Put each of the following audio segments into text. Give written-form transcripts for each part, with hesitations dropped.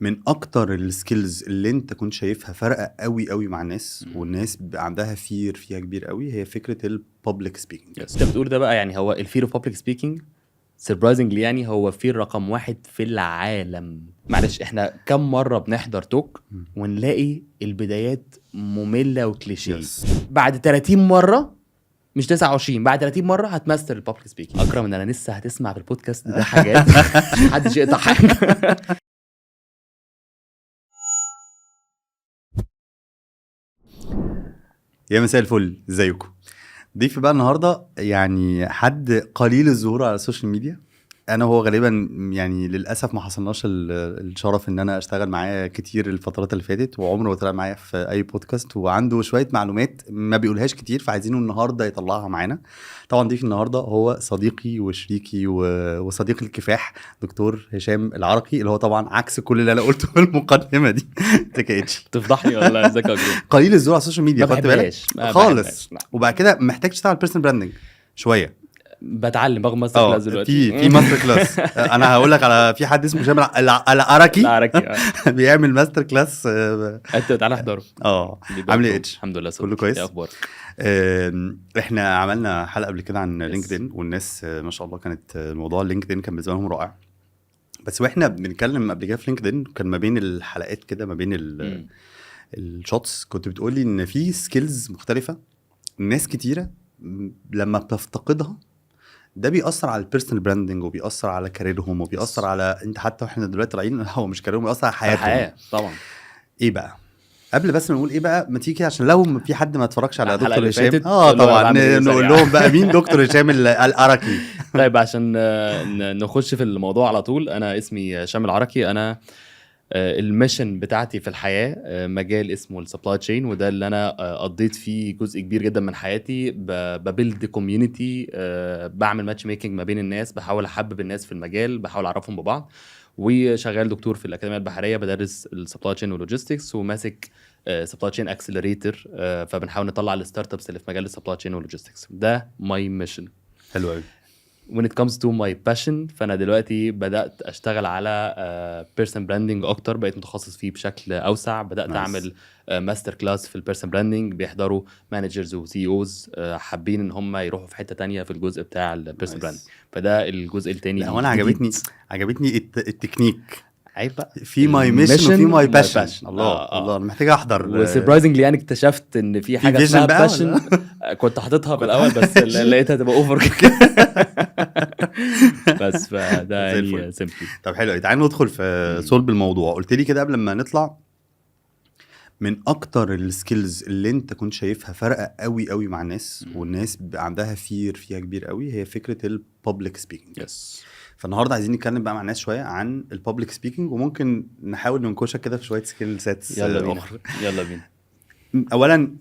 من اكتر ال skills اللي انت كنت شايفها فارقه قوي قوي مع الناس، والناس بيبقى عندها fear فيها كبير قوي، هي فكرة ال public speaking. انت بتقول ده بقى، يعني هو ال fear of public speaking surprisingly يعني هو fear رقم واحد في العالم. معلش، احنا كم مرة بنحضر talk ونلاقي البدايات مملة وكليشيه؟ بعد 30 مره، مش 29، بعد 30 مرة هت master ال public speaking. اكرم ان انا لسه هتسمع في البودكاست ده حاجات، محدش يقطع حاجه. يا مساء الفل، ازيكم؟ ضيفي بقى النهارده يعني حد قليل الظهور على ال social media. انا وهو غالبا يعني للاسف ما حصلناش الشرف ان انا اشتغل معاه كتير الفترات اللي فاتت، وعمره ما طلع معايا في اي بودكاست، وعنده شوية معلومات ما بيقولهاش كتير، فعايزينه النهارده يطلعها معانا. طبعا ضيفي النهارده هو صديقي وشريكي وصديق الكفاح دكتور هشام العرقي، اللي هو طبعا عكس كل اللي انا قلته في المقدمة دي. ازيك يا اتش؟ تفضحني والله. ازيك يا اكرم؟ قليل الظهور على ال social media. ما خدت بالك؟ بحبهاش، ما خالص. بحبهاش. لا. وبعد كده محتاج تشتغل personal branding شويه. بتعلم، باخد master class دلوقتي. في master class، انا هقول لك على في حد اسمه هشام العركي. العركي. بيعمل master class. انت تعالى احضره. عامل ايه اتش؟ الحمد لله. كله كويس؟ ايه اخبارك؟ احنا عملنا حلقة قبل كده عن LinkedIn، والناس ما شاء الله كانت موضوع LinkedIn كان بالنسبة لهم رائع. بس واحنا بنتكلم قبل كده في LinkedIn، كان ما بين الحلقات كده، ما بين ال shots، كنت بتقولي ان في skills مختلفة ناس كتيرة لما بتفتقدها ده بيأثر على ال personal branding وبيأثر على career هم وبيأثر على انت، حتى واحنا دلوقتي طالعين هو مش career هم، بيأثر على حياتهم. الحياة طبعا. ايه بقى؟ قبل بس ما نقول ايه بقى، ما تيجي عشان لو في حد ما اتفرجش على الحلقة دكتور اللي هشام فاتت، تقول له أنا طبعا بعمل إيه نقول سريع. لهم بقى مين دكتور هشام العركي. طيب، عشان نخش في الموضوع على طول، انا اسمي هشام العركي. انا ال mission بتاعتي في الحياة مجال اسمه ال supply chain، وده اللي انا قضيت فيه جزء كبير جدا من حياتي. ب build community، بعمل matchmaking ما بين الناس، بحاول احبب الناس في المجال، بحاول اعرفهم ببعض. وشغال دكتور في الاكاديمية البحريه، بدرس ال supply chain وال logistics، وماسك supply chain accelerator، فبنحاول نطلع ال startups اللي في مجال ال supply chain وال logistics. ده my mission. حلو قوي. when it comes to my passion، فانا دلوقتي بدات اشتغل على personal branding اكتر، بقيت متخصص فيه بشكل اوسع. بدات اعمل master class في ال personal branding، بيحضروا managers و CEOs حابين ان هم يروحوا في حتة تانية في الجزء بتاع ال personal branding. فده الجزء التاني لا هو انا الجديد. عجبتني التكنيك. عيب بقى. في my mission وفي my passion. passion. الله. آه. الله، انا محتاج احضر. و surprisingly يعني اكتشفت ان في حاجة vision اسمها بقى؟ passion. كنت حاططها في الاول بس لقيتها تبقى over، بس فده زي يعني الفل. simply. طب حلو، تعالى ندخل في صلب الموضوع. قلت لي كده قبل ما نطلع من اكتر ال skills اللي انت كنت شايفها فارقه قوي قوي مع الناس، والناس بيبقى عندها fear فيها كبير قوي، هي فكرة ال public speaking. فالنهارده عايزين نتكلم بقى مع الناس شوية عن ال public speaking، وممكن نحاول ننكشك كده في شوية skill sets يلا بينا. اخرى. يلا بينا. اولا،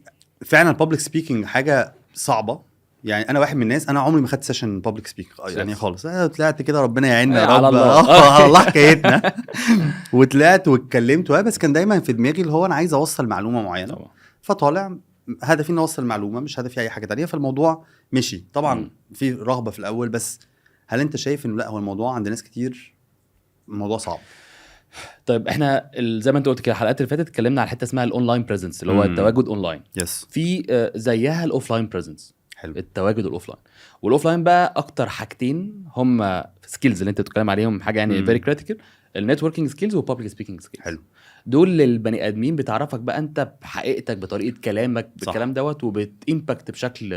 فعلا ال public speaking حاجة صعبه. يعني انا واحد من الناس، انا عمري ما خدت session public speaking يعني خالص. أنا طلعت كده، ربنا يعيننا يا على رب. الله. على الله حكايتنا، وطلعت واتكلمت، بس كان دايما في دماغي اللي هو انا عايز اوصل معلومة معينه. فطالع هدفي اني اوصل معلومه، مش هدفي اي حاجة تانية. فالموضوع مشي طبعا. في رهبة في الاول، بس هل انت شايف انه لا، هو الموضوع عند ناس كتير الموضوع صعب؟ طيب، احنا زي ما انت قلت كده، الحلقات اللي فاتت اتكلمنا على حتة اسمها ال online presence، اللي هو التواجد اونلاين. في زيها ال offline presence. التواجد ال offline، وال offline بقى اكتر حاجتين هم skills اللي انت بتتكلم عليهم، حاجة يعني very critical، ال networking skills وال public speaking skills. دول للبني ادمين بتعرفك بقى انت بحقيقتك، بطريقة كلامك، بالكلام دوت، وبت impact بشكل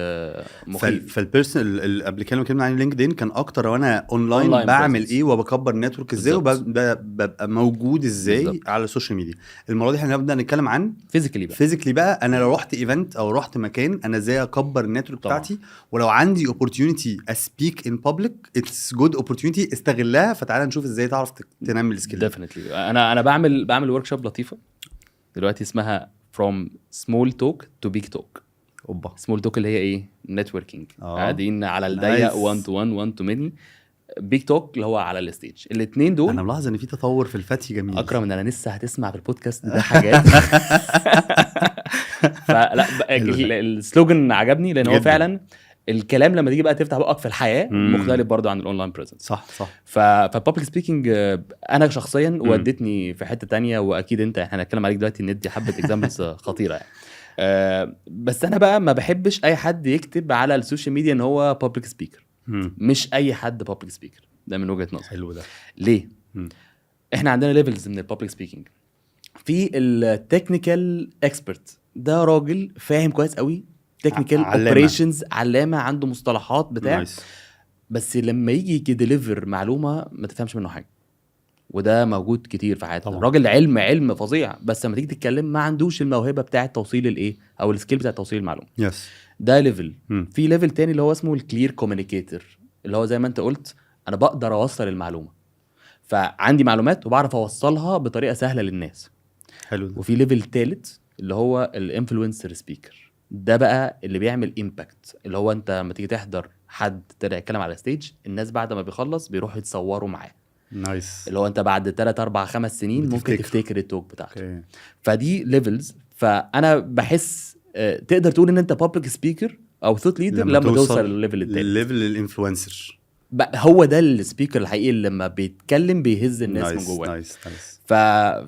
مخيف. فال person اللي قبل كده اتكلمنا عن LinkedIn كان اكتر وانا اونلاين Online بعمل presence. ايه وبكبر ال network ازاي وببقى موجود ازاي على ال social media. المرة دي احنا هنبدا نتكلم عن physically بقى. physically بقى، انا لو رحت event او رحت مكان، انا ازاي اكبر ال network بتاعتي، ولو عندي opportunity speak in public، it's good opportunity استغلها. فتعالى نشوف ازاي تعرف تنمي ال skill. definitely. انا بعمل workshop لطيفة دلوقتي اسمها from small talk to big talk. اوبا. small talk اللي هي ايه؟ networking، قاعدين على الضيق، 1 to 1، 1 to many. big talk اللي هو على ال stage. الاثنين دول انا ملاحظ ان في تطور في الفتي جميل. اكرم ان انا لسه هتسمع في البودكاست ده حاجات. فلا حلو ده. ال slogan عجبني لان هو جداً. فعلا الكلام لما تيجي بقى تفتح بقك في الحياة مختلف برضو عن ال online presence. صح صح. فال public speaking انا شخصيا ودتني في حتة تانية، واكيد انت احنا هنتكلم عليك دلوقتي ندي حبه examples خطيرة يعني. بس انا بقى ما بحبش اي حد يكتب على ال social media ان هو public speaker. مش اي حد public speaker، ده من وجهه نظري. حلو ده. ليه؟ احنا عندنا levels من ال public speaking. في ال technical expert، ده راجل فاهم كويس قوي technical علامة. operations، علامه، عنده مصطلحات بتاع nice. بس لما يجي ي deliver معلومة ما تفهمش منه حاجه، وده موجود كتير في حياتنا. طبعا. راجل علم علم فظيع، بس لما تيجي تتكلم ما عندوش الموهبة بتاعه توصيل الايه او ال skill بتاع توصيل المعلومه. ده level. في level تاني اللي هو اسمه ال clear communicator، اللي هو زي ما انت قلت انا بقدر اوصل المعلومه، فعندي معلومات وبعرف اوصلها بطريقة سهلة للناس. حلو ده. وفي level تالت اللي هو ال influencer speaker، ده بقى اللي بيعمل impact، اللي هو انت لما تيجي تحضر حد طلع يتكلم على stage، الناس بعد ما بيخلص بيروحوا يتصوروا معاه. nice. اللي هو انت بعد 3 4 5 سنين ممكن بتفتكر. تفتكر ال talk بتاعته. okay. فدي levels. فانا بحس تقدر تقول ان انت public speaker او thought leader لما توصل للل level التالت، level ال influencer. بقى هو ده ال speaker الحقيقي اللي لما بيتكلم بيهز الناس من nice جواه. nice nice.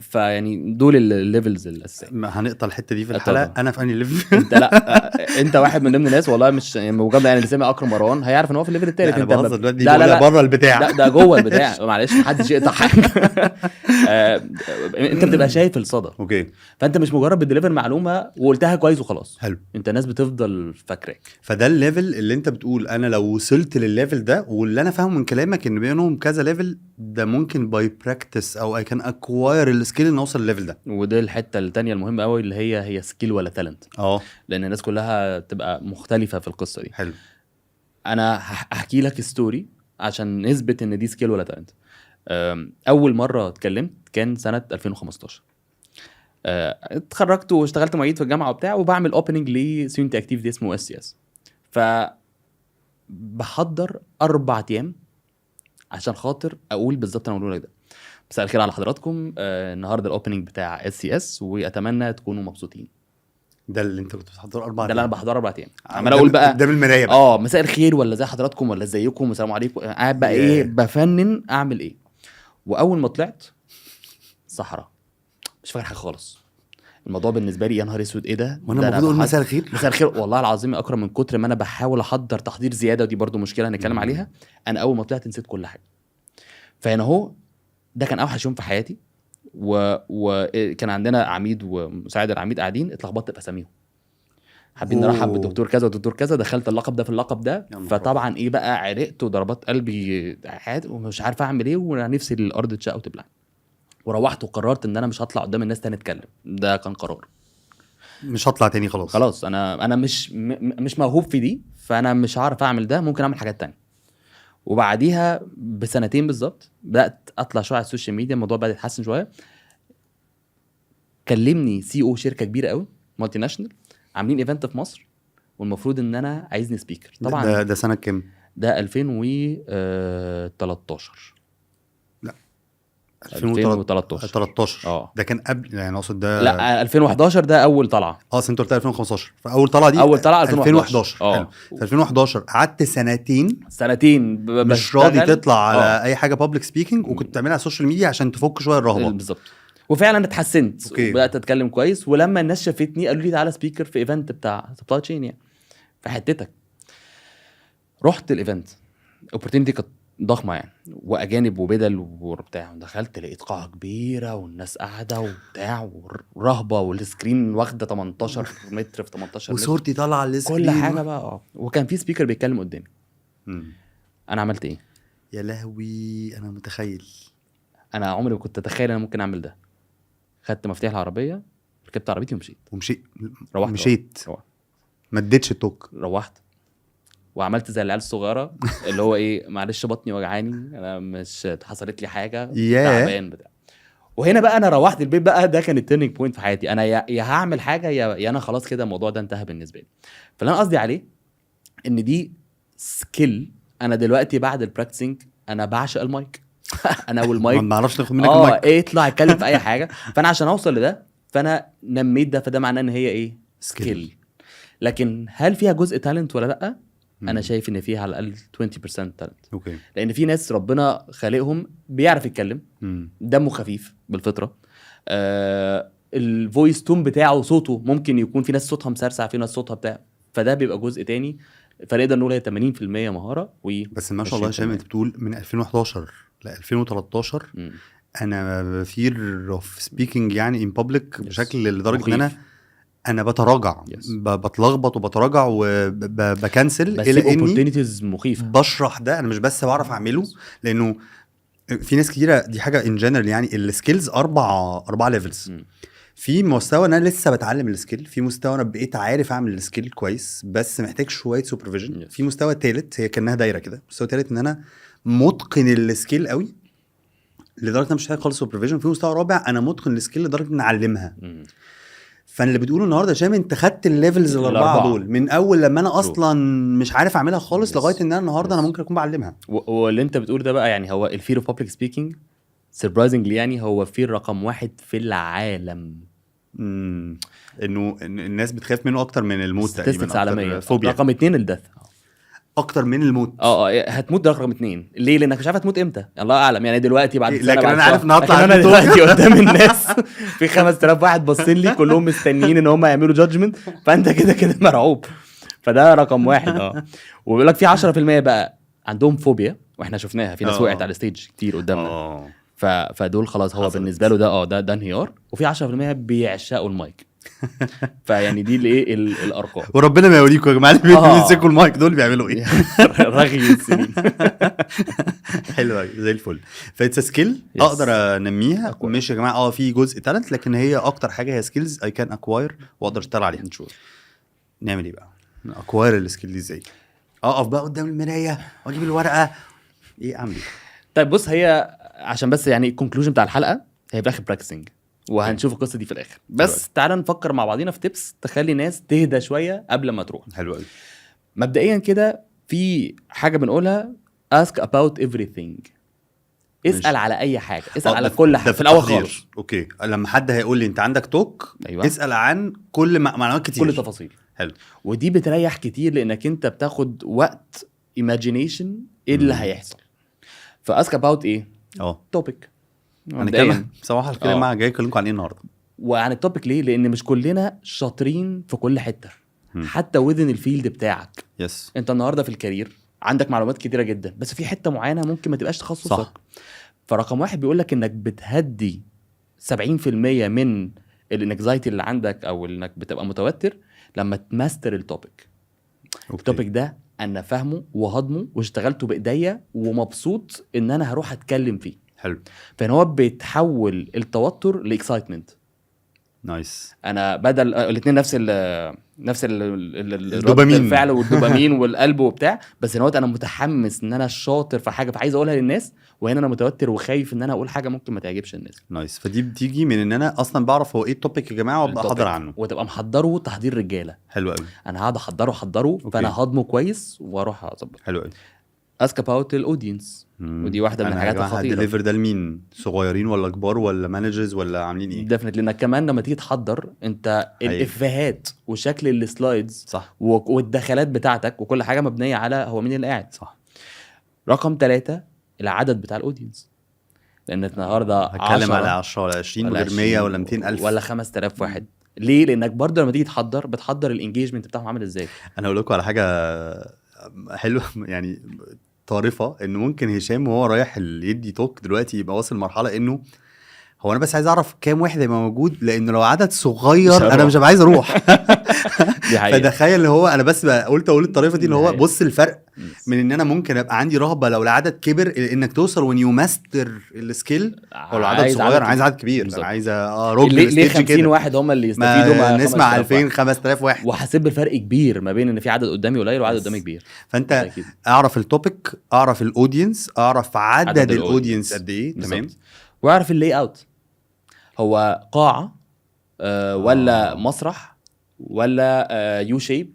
فيعني دول ال levels الاساسيه. ما هنقطع الحتة دي في اتفضل. الحلقه، انا في انهي level؟ انت لا انت واحد من ضمن الناس، والله مش يعني مجرد يعني اللي سمع اكرم مروان هيعرف ان هو في ال level الثالث. انا انت بهزر دلوقتي، لا لا لا بره البتاع. لا ده جوه البتاع، معلش محدش يقطع حاجه. انت بتبقى شايف الصدى. okay. فانت مش مجرد بت deliver معلومة وقلتها كويس وخلاص. حلو. انت الناس بتفضل فاكراك. فده ال level اللي انت بتقول انا لو وصلت للل level ده، واللي انا فاهمه من كلامك ان بينهم كذا level، ده ممكن by practice او I can acquire ال skill ان اوصل للل level ده. وده الحتة التانية المهمة قوي اللي هي skill ولا talent، لان الناس كلها تبقى مختلفة في القصة دي. حلو. انا هحكي لك story عشان نثبت ان دي skill ولا talent. اول مرة اتكلمت كان سنة 2015، اتخرجت واشتغلت معيد في الجامعة وبتاع، وبعمل opening ل student activity اسمه SCS، ف بحضر 4 ايام عشان خاطر اقول بالظبط انا بقوله لك ده. مساء الخير على حضراتكم، النهارده ال opening بتاع SCS واتمنى تكونوا مبسوطين. ده اللي انت كنت بتحضره 4 ده اللي انا بحضره 4 ايام، عمال اقول بقى قدام المراية بقى. اه، مساء الخير ولا زي حضراتكم ولا ازيكم والسلام عليكم، قاعد بقى ايه بفنن اعمل ايه. واول ما طلعت صحراء، مش فاكر حاجة خالص. الموضوع بالنسبة لي يا نهار اسود، ايه ده؟ وانا ده المفروض اقول بحضر- مساء الخير؟ مساء الخير. والله العظيم يا اكرم من كتر ما انا بحاول احضر تحضير زياده، ودي برضو مشكلة هنتكلم عليها، انا اول ما طلعت نسيت كل حاجه. فهنا اهو ده كان اوحش يوم في حياتي. وكان عندنا عميد ومساعد العميد قاعدين، اتلخبطت في اساميهم، حابين نرحب بالدكتور كذا والدكتور كذا، دخلت اللقب ده في اللقب ده. يا نهار. فطبعا ايه بقى، عرقت وضربات قلبي حاد ومش عارف اعمل ايه، وانا نفسي الارض تشق وتبلعني. وروحت وقررت ان انا مش هطلع قدام الناس تاني اتكلم، ده كان قرار. مش هطلع تاني خلاص. خلاص، انا مش موهوب في دي، فانا مش هعرف اعمل ده، ممكن اعمل حاجات تانية. وبعديها بسنتين بالظبط بدات اطلع شوية على ال social media، الموضوع بدا يتحسن شويه. كلمني CEO شركة كبيرة قوي multinational، عاملين event في مصر والمفروض ان انا عايزني speaker طبعا. ده سنة كام؟ ده 2013. لا. 2013. 13. اه. ده كان قبل يعني، اقصد ده لا، 2011 ده اول طلعه. اه، أصل انت قلت 2015، فاول طلعه دي اول طلعه 2011. 2011. اه. حلو، في 2011 قعدت سنتين سنتين مش راضي بشتغل. تطلع على اي حاجة public speaking، وكنت بتعملها على ال social media عشان تفك شوية الرهبه. بالظبط، وفعلا اتحسنت. وبدات اتكلم كويس، ولما الناس شافتني قالوا لي تعالى speaker في event بتاع supply chain يعني في حتتك. رحت ال event، opportunity كانت ضخمة يعني، واجانب وبدل وبتاع. دخلت لقيت قاعة كبيرة والناس قاعدة وبتاع ورهبة، وال screen واخده 18 متر في 18 متر. وصورتي طالعه على ال screen. كل حاجة بقى، اه، وكان في speaker بيتكلم قدامي. انا عملت ايه؟ يا لهوي، انا متخيل. انا عمري ما كنت اتخيل انا ممكن اعمل ده. خدت مفتاح العربيه، ركبت عربيتي ومشيت. ومشيت؟ روحت. مشيت؟ روحت. ما اديتش ال talk؟ روحت وعملت زي العيال الصغيرة اللي هو ايه، معلش بطني وجعاني، انا مش حصلت لي حاجه، تعبان بتاع. وهنا بقى انا روحت البيت بقى، ده كان ال turning point في حياتي. انا يا هعمل حاجة يا انا خلاص كده الموضوع ده انتهى بالنسبة لي. فاللي انا قصدي عليه ان دي skill. انا دلوقتي بعد ال practicing انا بعشق المايك، انا والمايك. ما نعرفش ناخد منك المايك. ايه، اطلع اتكلم في اي حاجه. فانا عشان اوصل لده فانا نميت ده، فده معناه ان هي ايه؟ skill. لكن هل فيها جزء talent ولا لا؟ انا شايف ان فيها على الاقل 20% talent. لان في ناس ربنا خالقهم بيعرف يتكلم، دمه خفيف بالفطره، ال voice tone بتاعه، صوته، ممكن يكون في ناس صوتها مسرسع، في ناس صوتها بتاع، فده بيبقى جزء تاني. فنقدر نقول هي 80% مهارة و بس ما شاء الله يا هشام، 20%. انت بتقول من 2011 ل 2013 انا fear of speaking يعني in public بشكل لدرجة ان انا مخيف. انا بتراجع، بتلخبط وبتراجع وب cancel بس الى اني opportunities مخيفه. بشرح ده انا مش بس بعرف اعمله، لانه في ناس كتيره، دي حاجة in general، يعني ال skills اربع levels. في مستوى ان انا لسه بتعلم ال skill، في مستوى انا بقيت عارف اعمل ال skill كويس بس محتاج شوية supervision، في مستوى تالت، هي كانها دايرة كده، مستوى تالت ان انا متقن ال skill قوي لدرجة ان انا مش محتاج خالص supervision، في مستوى رابع انا متقن ال skill لدرجة ان اعلمها. فانا اللي بتقوله النهارده يا هشام، انت خدت ال levels الاربعة الأربعة. دول من اول لما انا اصلا مش عارف اعملها خالص لغاية ان انا النهارده انا ممكن اكون بعلمها. واللي انت بتقوله ده بقى، يعني هو ال fear of public speaking surprisingly يعني هو fear رقم واحد في العالم. انه إن الناس بتخاف منه اكتر من الموت تقريبا. statistics عالميه. فوبيا. رقم اتنين ال death. اكتر من الموت؟ اه، هتموت، ده رقم اتنين. ليه؟ لانك مش عارف هتموت امتى، الله اعلم، يعني دلوقتي، بعد إيه، سنة، لكن بعد أنا عارف شهر. إن هطلع لكن انا أدي talk. دلوقتي قدام الناس في 5000 واحد باصين لي، كلهم مستنيين ان هم يعملوا judgment، فانت كده كده مرعوب، فده رقم واحد. وبيقول لك في 10% بقى عندهم فوبيا، واحنا شفناها في ناس وقعت على ال stage كتير قدامنا. فدول خلاص هو حصلت. بالنسبة له ده ده انهيار، وفي 10% بيعشقوا المايك. فيعني دي الايه الارقام. وربنا ما يوريكم يا جماعة اللي بيمسكوا المايك دول بيعملوا ايه. رغي السنين. حلو قوي، زي الفل. ف it's skill اقدر انميها. Acquire. مش يا جماعه، في جزء talent، لكن هي اكتر حاجة هي skills I can acquire واقدر اشتغل عليها. نشوف. نعمل ايه بقى؟ acquire ال skill دي ازاي؟ اقف بقى قدام المراية واجيب الورقه، ايه، اعمل ايه؟ طيب بص، هي عشان بس يعني ال conclusion بتاع الحلقه، هي في الاخر practicing، وهنشوف القصة دي في الاخر، بس تعالى نفكر مع بعضينا في tips تخلي ناس تهدى شوية قبل ما تروح. حلو قوي. مبدئيا كده في حاجة بنقولها: ask about everything، اسال على اي حاجه، اسال على كل ده حاجة في الاول التحضير. خالص. okay، لما حد هيقول لي انت عندك talk، اسال عن كل معلومات كتير. كل التفاصيل. ودي بتريح كتير، لانك انت بتاخد وقت imagination ايه اللي هيحصل. ف ask about ايه؟ Topic. هنتكلم صباح الخير يا جماعه، جاي اكلمكم عن ايه النهارده؟ وعن ال topic ليه؟ لان مش كلنا شاطرين في كل حته، حتى within ال field بتاعك. انت النهارده في ال career عندك معلومات كتيرة جدا، بس في حتة معينة ممكن ما تبقاش تخصصك. فرقم واحد بيقول لك انك بتهدي 70% من ال anxiety اللي عندك او انك بتبقى متوتر لما ت master ال topic. ال topic ده انا فاهمه وهضمه واشتغلته بايديا ومبسوط ان انا هروح اتكلم فيه. فان هو بيتحول التوتر ل excitement. انا بدل الاثنين نفس ال الدوبامين. رد الفعل والدوبامين والقلب وبتاع، بس ان هو انا متحمس ان انا شاطر في حاجة فعايز اقولها للناس، وهنا انا متوتر وخايف ان انا اقول حاجة ممكن ما تعجبش الناس. nice، فدي بتيجي من ان انا اصلا بعرف هو ايه ال topic يا جماعة وابدا احضر ال topic. عنه. وتبقى محضرة تحضير رجاله. حلو قوي. انا هقعد احضره احضره، فانا هضمه كويس واروح اظبط. حلو قوي. ask about ال audience، ودي واحدة من أنا الحاجات يا جماعة الخطيره. ه deliver ده لمين؟ صغيرين ولا كبار ولا managers ولا عاملين ايه؟ definitely، لانك كمان لما تيجي تحضر انت الافيهات وشكل ال slides والدخلات بتاعتك وكل حاجة مبنية على هو مين اللي قاعد. رقم 3، العدد بتاع ال audience، لان النهارده هتكلم 10 على 10 ولا 20 ولا غير 100 20 ولا 200 الف. ولا 5000 واحد. ليه؟ لانك برضه لما تيجي تحضر بتحضر ال engagement بتاعهم عامل ازاي. انا اقول لكم على حاجة حلوه، يعني طريفه، ان ممكن هشام وهو رايح اللي يدي talk دلوقتي يبقى واصل لمرحلة انه هو انا بس عايز اعرف كام واحد هيبقى موجود، لانه لو عدد صغير مش انا هروح. مش هبقى عايز اروح. دي حقيقة. فتخيل اللي هو انا بس بقى قلت اقول الطريفة دي، اللي دي هو حقيقة. بص الفرق من ان انا ممكن ابقى عندي رهبة لو العدد كبر، انك توصل when you master ال skill، هو لو عدد عايز صغير عدد انا عايز عدد كبير. بالظبط. انا عايز ارج ليه ال stage 50 كده. واحد هم اللي يستفيدوا؟ ما ما نسمع 5000 2000 واحد. 5000 واحد. وحسيت بفرق كبير ما بين ان في عدد قدامي قليل وعدد بس. قدامي كبير. فانت أكيد. اعرف ال topic، اعرف ال audience، اعرف عدد عدد ال audience ال audience. قد ايه، تمام. بالظبط. واعرف ال layout، هو قاعة ولا مسرح ولا U shape.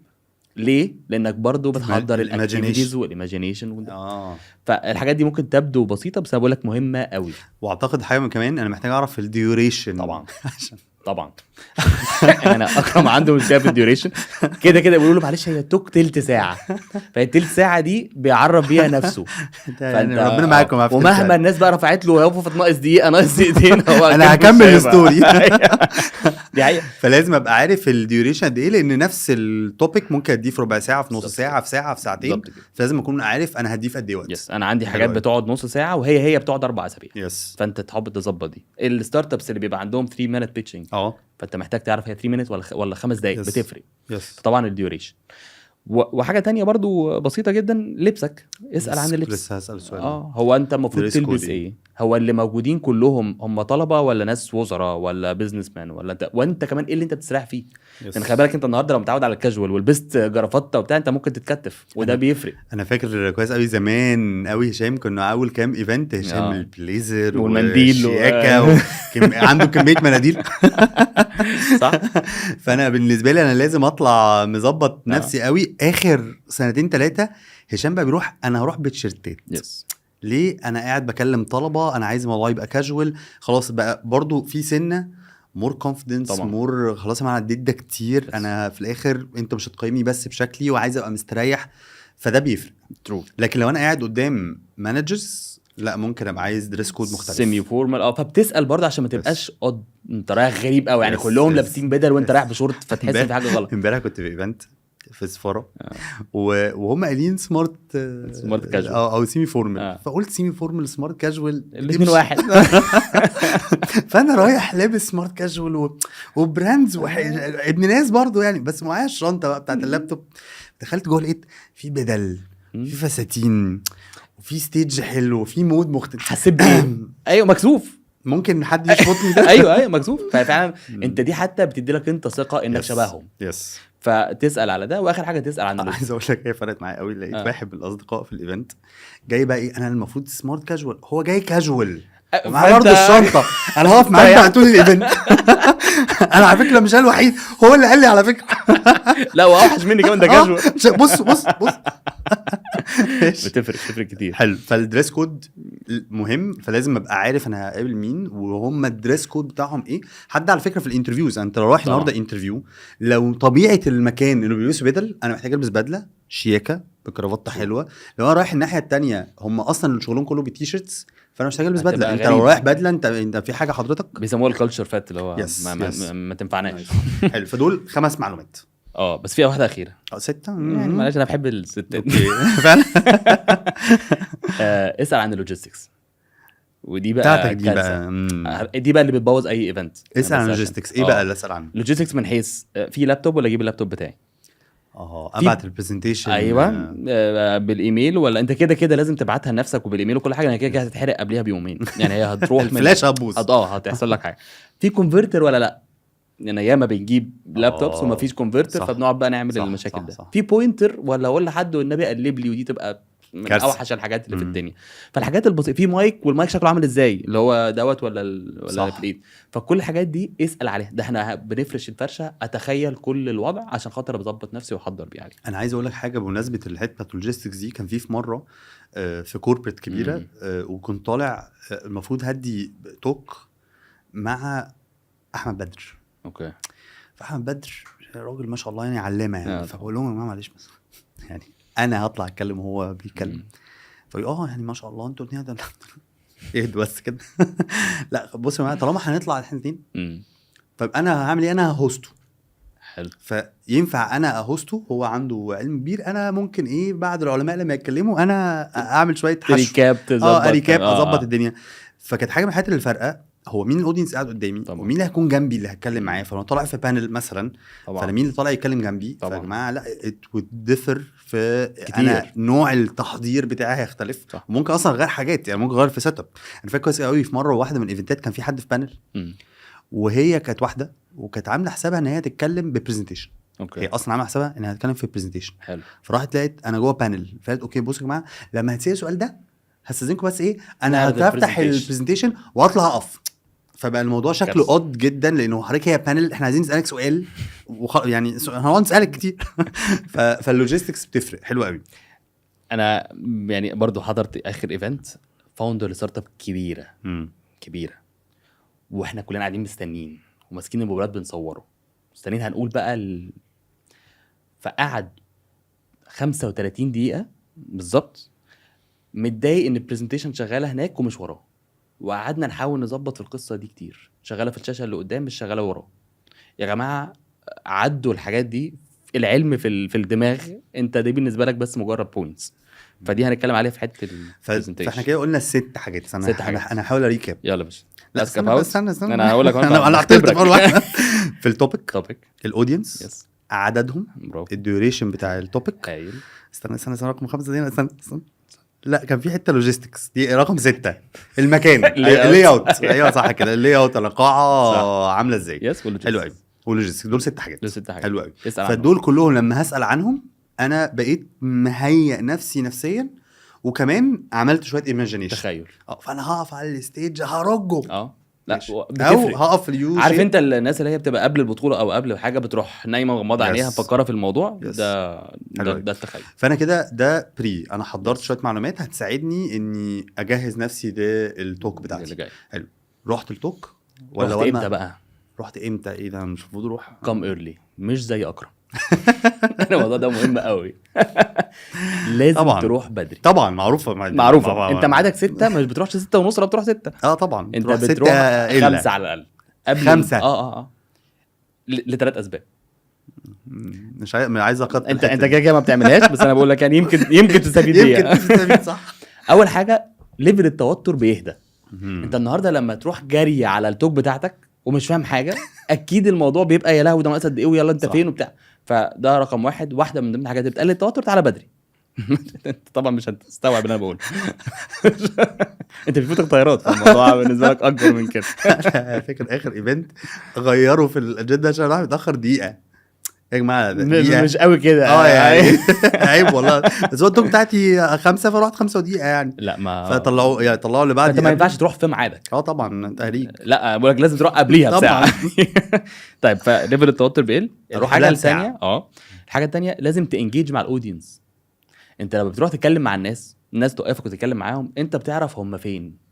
ليه؟ لانك برضو بتحضر ال imagination. ال activities وال imagination. فالحاجات دي ممكن تبدو بسيطه، بس انا بقول لك مهمة قوي. واعتقد حاجة من كمان، انا محتاج اعرف ال duration. طبعا. عشان طبعا. انا اكرم عنده مشكلة في ال duration، كده كده بيقولوا له معلش هي talk تلت ساعه، فهي التلت ساعة دي بيعرف بيها نفسه. يعني ربنا معاكم. عارف ومهما الناس بقى رفعت له وقفت ناقص دقيقة ناقص دقيقتين، هو انا كان مش هكمل هيبقى. ال story. دي حقيقه. فلازم ابقى عارف ال duration قد ايه، لان نفس ال topic ممكن اديه في ربع ساعه، في نص بالظبط. ساعه، في ساعه، في ساعتين. بالظبط كده. فلازم اكون عارف انا هديه في قد ايه وقت. yes، انا عندي حاجات حلو أوي. بتقعد نص ساعة وهي هي بتقعد 4 اسابيع. فانت تحب تظبط دي. ال startups اللي بيبقى عندهم 3 minute pitching، فانت محتاج تعرف هي 3 minute ولا 5 دقائق. بتفرق. طبعا ال duration. وحاجه تانية برضو بسيطة جدا، لبسك، اسال عن اللبس. لسه هسال السؤال ده. اه، هو انت المفروض dress code تلبس إيه؟ ايه؟ هو اللي موجودين كلهم هم طلبه ولا ناس وزراء ولا businessman ولا انت؟ وانت كمان ايه اللي انت بتستريح فيه؟ لان خلي بالك انت النهارده لو متعود على الكاجوال ولبست جرافطه وبتاع، انت ممكن تتكتف، وده بيفرق. انا فاكر كويس قوي زمان قوي هشام، كنا اول كام event هشام البليزر والمنديل والشياكه عنده كمية مناديل. صح. فانا بالنسبة لي انا لازم اطلع مظبط نفسي قوي. اخر سنتين ثلاثة هشام بقى بيروح انا هروح بتيشيرتات. ليه؟ انا قاعد بكلم طلبه، انا عايز الموضوع يبقى كاجوال. خلاص بقى برضو في سنة more confidence. More خلاص انا عديت ده كتير. انا في الاخر انت مش هتقيمني بس بشكلي، وعايز ابقى مستريح، فده بيفرق. True. لكن لو انا قاعد قدام managers، لا، ممكن ابقى عايز dress code مختلف. semi formal، اه، فبتسال برضه عشان ما تبقاش odd، انت رايح غريب قوي يعني، كلهم لابسين بدل وانت رايح بشورت، فتحس ان في حاجة غلط. امبارح كنت في event في سفارة وهم قايلين smart smart casual. او semi formal. فقلت semi formal، smart casual، الاثنين واحد. فانا رايح لابس smart casual و brands ابن ناس برضو يعني، بس معايا الشنطة بقى بتاعت اللابتوب. دخلت جوه لقيت في بدل، في فساتين، وفي stage حلو، وفي mood مختلف. حسيت بايه؟ ايوه، مكسوف. ممكن حد يشفطني ده. ايوه، مكسوف. ففعلا انت دي حتى بتدي لك انت ثقة انك شبههم. فتسال على ده، واخر حاجة تسال عن اللبس. عايز اقول لك هي فرقت معايا قوي. لقيت واحد من الاصدقاء في ال event جاي بقى ايه، انا المفروض smart casual، هو جاي كاجوال ومعاه برضه الشنطه. انا هقف معاك بقى طول ال event. انا على فكرة مش انا الوحيد، هو اللي قال لي على فكره. لا، واوحش مني كمان ده كاجوال. بص بص بص. بتفرق، بتفرق كتير. حلو، فال dress code مهم، فلازم ابقى عارف انا هقابل مين وهم ال dress code بتاعهم ايه. حتى على فكرة في ال interviews، انت لو رايح النهارده interview، لو طبيعة المكان انه بيلبسوا بدل، انا محتاج البس بدله شياكه بكرافته حلوه. لو انا رايح الناحية التانية هم اصلا شغلهم كله ب T-shirts، فانا مش محتاج البس بدله. هتبقى انت لو غريب. رايح بدله، انت في حاجة حضرتك. بيسموها ال culture fit، اللي هو ما تنفعناش. حلو، فدول خمس معلومات. اه، بس في واحدة اخيره. اه، سته. يعني معلش، انا بحب الستات. okay، فعلا. اسال عن ال logistics، ودي بقى بتاعتك دي كارثة. بقى. دي بقى اللي بتبوظ اي event. اسال عن ال logistics، ايه بقى اللي اسال عنه؟ logistics من حيث في لابتوب ولا اجيب اللابتوب بتاعي؟ ابعت ال presentation. ايوه، بالايميل ولا انت كده كده لازم تبعتها لنفسك وبالايميل وكل حاجه، كده كده هتتحرق قبليها بيومين، يعني هي هتروح من الفلاش هتبوظ. هتحصل لك حاجه. في converter ولا لا؟ يعني ياما بنجيب laptops ومفيش converter، فبنقعد بقى نعمل المشاكل ده. في pointer ولا اقول لحد والنبي قلب لي؟ ودي تبقى من كارثة. اوحش الحاجات اللي في الدنيا. فالحاجات البسيطه، في mic وال mic شكله عامل ازاي، اللي هو دوت ولا في الايد؟ فكل الحاجات دي اسال عليها. ده احنا بنفرش الفرشه، اتخيل كل الوضع عشان خاطر اظبط نفسي واحضر بيه عليه. انا عايز اقول لك حاجة بمناسبة الحتة بتاعت ال logistics دي. كان في مرة في corporate كبيره، وكنت طالع المفروض هدي talk مع احمد بدر. فاحمد بدر راجل ما شاء الله يعني علامة يعني. فبقول لهم يا جماعة معلش، بس يعني انا هطلع اتكلم وهو بيتكلم. فيقول اه يعني ما شاء الله انتوا الاثنين. اهدوا بس كده. لا بصوا يا جماعه، طالما هنطلع احنا الاثنين، طيب انا هعمل ايه؟ انا ه host ه. فينفع انا ا host ه، هو عنده علم كبير، انا ممكن ايه بعد العلماء لما يتكلموا انا اعمل شوية حشو. recap تظبط. اه، recap، اظبط الدنيا. فكانت حاجة من الحاجات اللي فارقه هو مين ال audience قاعد قدامي ومين اللي هيكون جنبي اللي هتكلم معاه. فانا طالع في panel مثلا، فانا مين اللي طالع يتكلم جنبي؟ فيا جماعة لا، it would differ في كتير. انا نوع التحضير بتاعي هيختلف. وممكن اصلا اغير حاجات، يعني ممكن اغير في setup. انا فاكر كويس قوي في مرة واحدة من ال event ات كان في حد في panel، وهي كانت واحدة وكانت عامله حسابها ان هي تتكلم ب presentation. هي اصلا عامله حسابها انها هتتكلم في presentation. فراحت لقيت انا جوه panel، فقالت okay بصوا يا جماعه، لما هتسال السؤال ده هستاذنكم بس ايه انا نعرض هفتح ال presentation. ال presentation واطلع اقف. فبقى الموضوع شكله كارثة. odd جدا، لانه حضرتك هي panel، احنا عايزين نسالك سؤال يعني هنقعد نسالك كتير. فال logistics بتفرق. حلو قوي. انا يعني برضو حضرت اخر event founder ل startup كبيرة كبيره، واحنا كلنا قاعدين مستنيين وماسكين الموبايلات بنصوره، مستنيين هنقول بقى فقعد 35 دقيقة بالظبط متضايق ان ال presentation شغالة هناك ومش وراه. وقعدنا نحاول نظبط في القصة دي كتير، شغالة في الشاشة اللي قدام مش شغالة وراه. يا جماعة عدوا الحاجات دي، العلم في الدماغ، انت دي بالنسبة لك بس مجرد points. فدي هنتكلم عليها في حتة ال presentation. فاحنا كده قلنا ست حاجات. استنى، ست حاجات. انا هحاول ا recap. يلا يا باشا. لا Ask استنى about. بس، استنى استنى. انا هقول لك. انا عطلت في اول واحدة في ال topic. topic. ال audience. yes. عددهم. برافو. ال duration بتاع ال topic. هايل. استنى استنى استنى، رقم 5 دي، استنى استنى، لا كان في حتة logistics، دي رقم 6، المكان. Layout. ال layout، ايوه صح كده، ال layout، القاعة عامله ازاي. yes. وال logistics. حلو قوي، و logistics، دول ست حاجات. دول ست حاجات. حلو قوي. اسال عنهم. فدول كلهم لما هسال عنهم انا بقيت مهيئ نفسي نفسيا، وكمان عملت شوية imagination. تخيل. اه، فانا هقف على ال stage هرجة. اه لا ماشي. و- او بتفرق. هقف في ال U عارف shape. انت الناس اللي هي بتبقى قبل البطولة او قبل حاجة بتروح نايمة ومغمضه عينيها مفكرة في الموضوع. Yes. ده حلو ده, أوي. ده التخيل. فانا كده ده pre، انا حضرت شوية معلومات هتساعدني اني اجهز نفسي لل talk اللي بتاعتي. جاي. رحت ال talk ولا رحت ولا امتى بقى؟ رحت امتى؟ ايه ده، مش المفروض اروح come early، مش زي اكرم. الموضوع ده مهم قوي، لازم طبعاً. تروح بدري. طبعا معروفة. معروفه، انت ميعادك 6، مش بتروحش 6:30 ولا بتروح 6. اه طبعا. انت تروح ستة بتروح إلا. 5 على الاقل قبل. 5. اه لثلاث اسباب. مش عايز، عايز اقطع. انت كده كده ما بتعملهاش، بس انا بقول لك يعني يمكن تستفيد بيها. يمكن تستفيد، صح. اول حاجه، level التوتر بيهدى. انت النهارده لما تروح جري على ال talk بتاعتك ومش فاهم حاجه، اكيد الموضوع بيبقى يا لهوي ده ناقص قد ايه ويلا انت فين وبتاع. فده رقم واحد، واحدة من ضمن الحاجات اللي بتقلل التوتر، تعالى بدري. انت طبعا مش هتستوعب اللي انا بقوله، انت بيفوتك طيارات، فالموضوع بالنسبة لك اكبر من كده. أنا فاكر اخر event غيروا في الاجندة عشان راح متاخر دقيقه. يا جماعة ده دقيقة. مش قوي كده. اه يعني عيب والله، بس هو ال talk بتاعتي 5، فرحت 5 ودقيقة يعني. لا ما فطلعوا يعني طلعوا اللي بعد. انت ما ينفعش تروح في ميعادك. اه طبعا، تهريج. لا بقول لك لازم تروح قبليها طبعاً. بساعه. طيب، ف level التوتر بيقل. أروح الحاجة قبلها بساعة. الثانيه، الحاجة الثانية لازم ت engage مع ال audience. انت لما بتروح تتكلم مع الناس، الناس توقفك وتتكلم معاهم، انت بتعرف هم فين.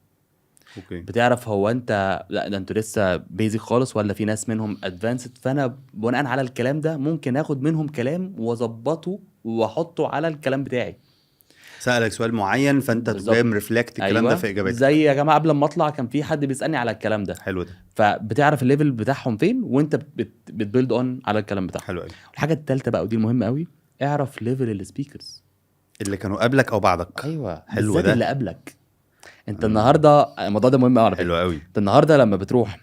بتعرف هو انت لا ده انتوا لسه basic خالص ولا في ناس منهم advanced. فانا بناء على الكلام ده ممكن اخد منهم كلام واظبطه واحطه على الكلام بتاعي. سألك سؤال معين فانت بالظبط. تقوم reflect الكلام ده في اجاباتك. زي يا جماعة قبل ما اطلع كان في حد بيسالني على الكلام ده. حلو ده. فبتعرف ال level بتاعهم فين وانت بت build on على الكلام بتاعهم. حلو قوي. الحاجة الثالثة بقى، ودي المهمة قوي، اعرف level ال speakers. اللي كانوا قبلك او بعدك. ايوه. حلو بالذات ده. اللي قبلك. انت النهارده الموضوع ده مهم قوي على فكرة. حلو قوي. انت النهارده لما بتروح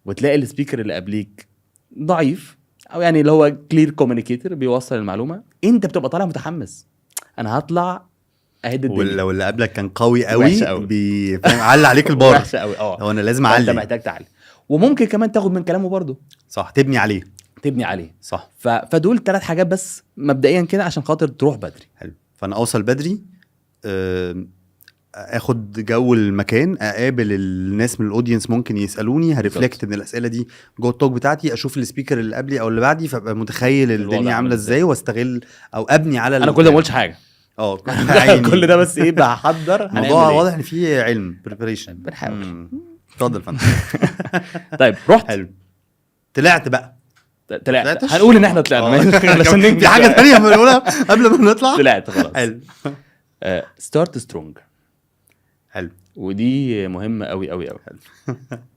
وتلاقي ال speaker اللي قبليك ضعيف او يعني اللي هو clear communicator بيوصل المعلومه، انت بتبقى طالع متحمس، انا هطلع اهد الدنيا. ولو اللي قبلك كان قوي قوي وحشة قوي. فاهم، علي عليك البار. وحشة قوي اه. هو انا لازم فانت اعلي. محتاج تعلي، وممكن كمان تاخد من كلامه برضه. صح، تبني عليه. تبني عليه. صح. فدول ثلاث حاجات بس مبدئيا كده عشان خاطر تروح بدري. حلو، فانا اوصل بدري، اخد جو المكان، اقابل الناس من ال audience، ممكن يسالوني، ه reflect من الاسئلة دي جوه ال talk بتاعتي، اشوف ال speaker اللي قبلي او اللي بعدي، فابقى متخيل الوضع الدنيا عامل عامله ازاي واستغل او ابني على انا كل ده ما قلتش حاجه. كل ده بس ايه بحضر هنعمل الموضوع إيه. واضح ان فيه علم preparation. بنحاول. اتفضل فندم. طيب رحت. حلو، طلعت بقى. طلعت. طلعتش؟ هنقول ان احنا طلعنا ماشي؟ علشان ننجز. في حاجة ثانية بنقولها قبل ما نطلع؟ طلعت خلاص. حلو. start strong. حلو. ودي مهمة قوي قوي قوي.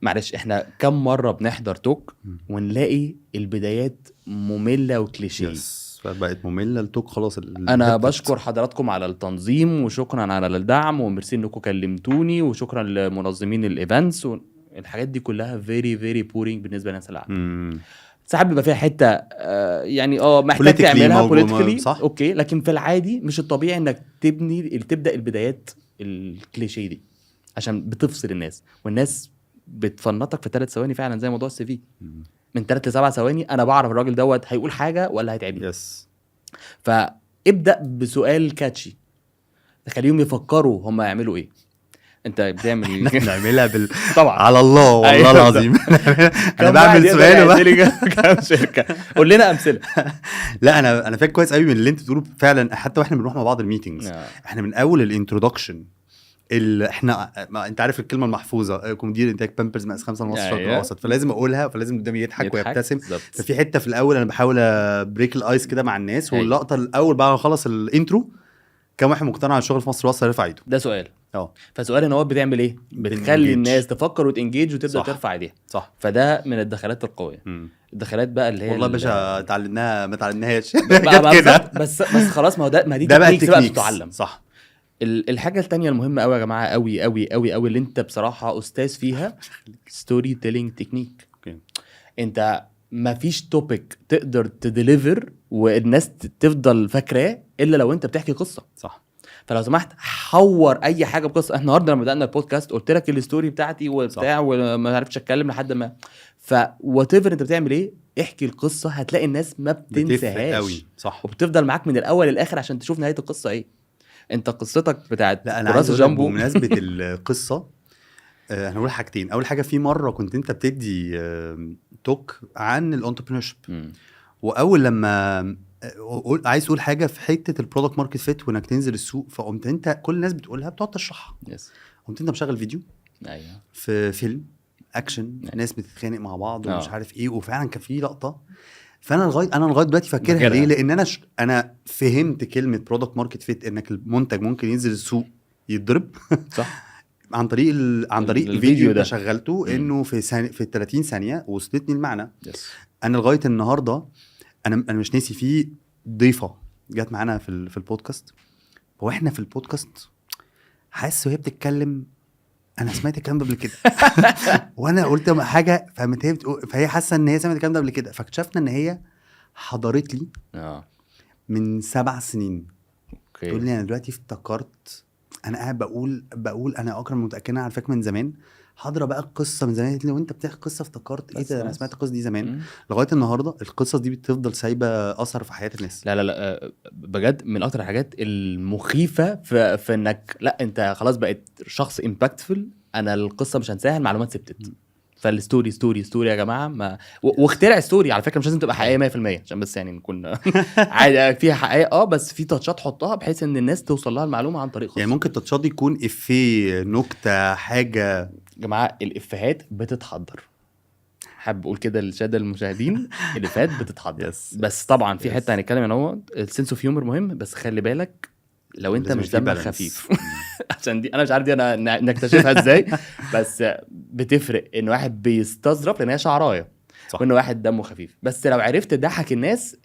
معلش، احنا كم مرة بنحضر talk ونلاقي البدايات مملة وكليشيه؟ yes، بقت مملة ال talk خلاص. انا هبطت. بشكر حضراتكم على التنظيم وشكرا على الدعم وميرسي انكم كلمتوني وشكرا لمنظمين ال events. الحاجات دي كلها very very boring بالنسبة للناس اللي قاعدة. ساعات بيبقى فيها حتة يعني محتاج Politically تعملها politically صح. okay، لكن في العادي مش الطبيعي انك تبني تبدا البدايات الكليشيه دي عشان بتفصل الناس، والناس بتفنطك في 3 ثواني فعلا زي موضوع ال CV. من 3 ل7 ثواني انا بعرف الراجل دوت هيقول حاجة ولا هيتعبني. فابدا بسؤال catchy تخليهم يفكروا هم يعملوا ايه. انت بتعمل احنا بنعملها طبعا. على الله والله العظيم انا كم بعمل واحد يقدر سؤال يعد لي كام شركه؟ قول لنا امثله. لا انا فاكر كويس قوي من اللي انت بتقوله فعلا، حتى واحنا بنروح مع بعض ال meetings، احنا من اول ال introduction احنا ما انت عارف الكلمة المحفوظه، مدير انتاج بامبرز مقاس 5 ونص الشرق أيوة. الاوسط، فلازم اقولها، فلازم قدامي يضحك ويبتسم. بالظبط. ففي حتة في الاول انا بحاول break ال ice كده مع الناس. أيوة. واللقطه الاول بعد ما اخلص ال intro، كم واحد مقتنع عن الشغل في مصر وصل يرفع ايده؟ ده سؤال. اه. فسؤال ان هو بتعمل ايه؟ بتخلي بن engage. الناس تفكر وت engage وتبدا ترفع ايديها. فده من الدخلات القويه. الدخلات بقى اللي هي والله يا باشا اتعلمناها ما اتعلمناهاش، جت كده. بس خلاص، ما هو ده، ما دي ده بقى techniques بقى ال techniques. بتتعلم. الحاجة التانية المهمة قوي يا جماعه، قوي قوي قوي قوي، اللي انت بصراحة استاذ فيها، storytelling technique. انت ما فيش topic تقدر ت deliver والناس تفضل فاكراه الا لو انت بتحكي قصه. فلو سمحت حور اي حاجة بقصه. احنا النهارده لما بدانا البودكاست قلت لك ال story بتاعتي وبتاع وما عرفتش اتكلم لحد ما ف whatever انت بتعمل ايه، احكي القصه، هتلاقي الناس ما بتفرق بتنساهاش قوي، صح. وبتفضل معاك من الاول للاخر عشان تشوف نهاية القصة ايه. انت قصتك بتاعت لا، انا عايز كراسة اقول لك جامبو. بمناسبة القصه، هنقول حاجتين. اول حاجه، في مرة كنت انت بتدي talk عن ال entrepreneurship، واول لما عايز تقول حاجة في حتة ال product market fit وانك تنزل السوق، فقمت انت كل الناس بتقولها بتقعد تشرحها، قمت انت مشغل فيديو في فيلم اكشن، ناس بتتخانق مع بعض ومش عارف ايه، وفعلا كان في لقطه، فانا لغايه دلوقتي فاكرها. فاكرها. ليه؟ لان انا فهمت كلمة product market fit، انك المنتج ممكن ينزل السوق يتضرب عن طريق الفيديو فيديو ده. انت شغلته، انه في 30 ثانية وصلتني المعنى. انا لغاية النهارده انا مش ناسي، فيه ضيفه جت معانا في البودكاست، واحنا في البودكاست حاسس وهي بتتكلم انا سمعت الكلام ده قبل كده، وانا قلت حاجة فقامت هي بتقول، فهي حاسه ان هي سمعت الكلام ده قبل كده، فاكتشفنا ان هي حضرت لي من 7 سنين. تقول لي انا دلوقتي افتكرت، انا قاعد بقول انا اكرم متاكدة على فكرة من زمان حاضره بقى القصة من زمان. قالت لي وانت بتحكي قصة افتكرت ايه بس ده، انا خلاص. سمعت القصة دي زمان. لغاية النهارده القصص دي بتفضل سايبه اثر في حياة الناس. لا لا لا، بجد من اكتر الحاجات المخيفة في انك لا انت خلاص بقيت شخص impactful، انا القصة مش هنساها، المعلومات ثبتت. فال story story story يا جماعه، ما واخترع story على فكره، مش لازم تبقى حقيقية 100%، عشان بس يعني نكون عادي، فيها حقائق بس في touch ات حطها بحيث ان الناس توصل لها المعلومة عن طريق قصه. يعني ممكن touch ات دي يكون افيه، نكته، حاجه. يا جماعة الافيهات بتتحضر، حابب اقول كده للسادة المشاهدين، الافيهات بتتحضر. بس طبعا في حتة هنتكلم ان هو ال sense of humor مهم، بس خلي بالك لو انت لازم مش في دمك balance. خفيف، عشان دي انا مش عارف دي انا نكتشفها ازاي، بس بتفرق ان واحد بيستظرف لان هي شعرايه وان واحد دمه خفيف، بس لو عرفت تضحك الناس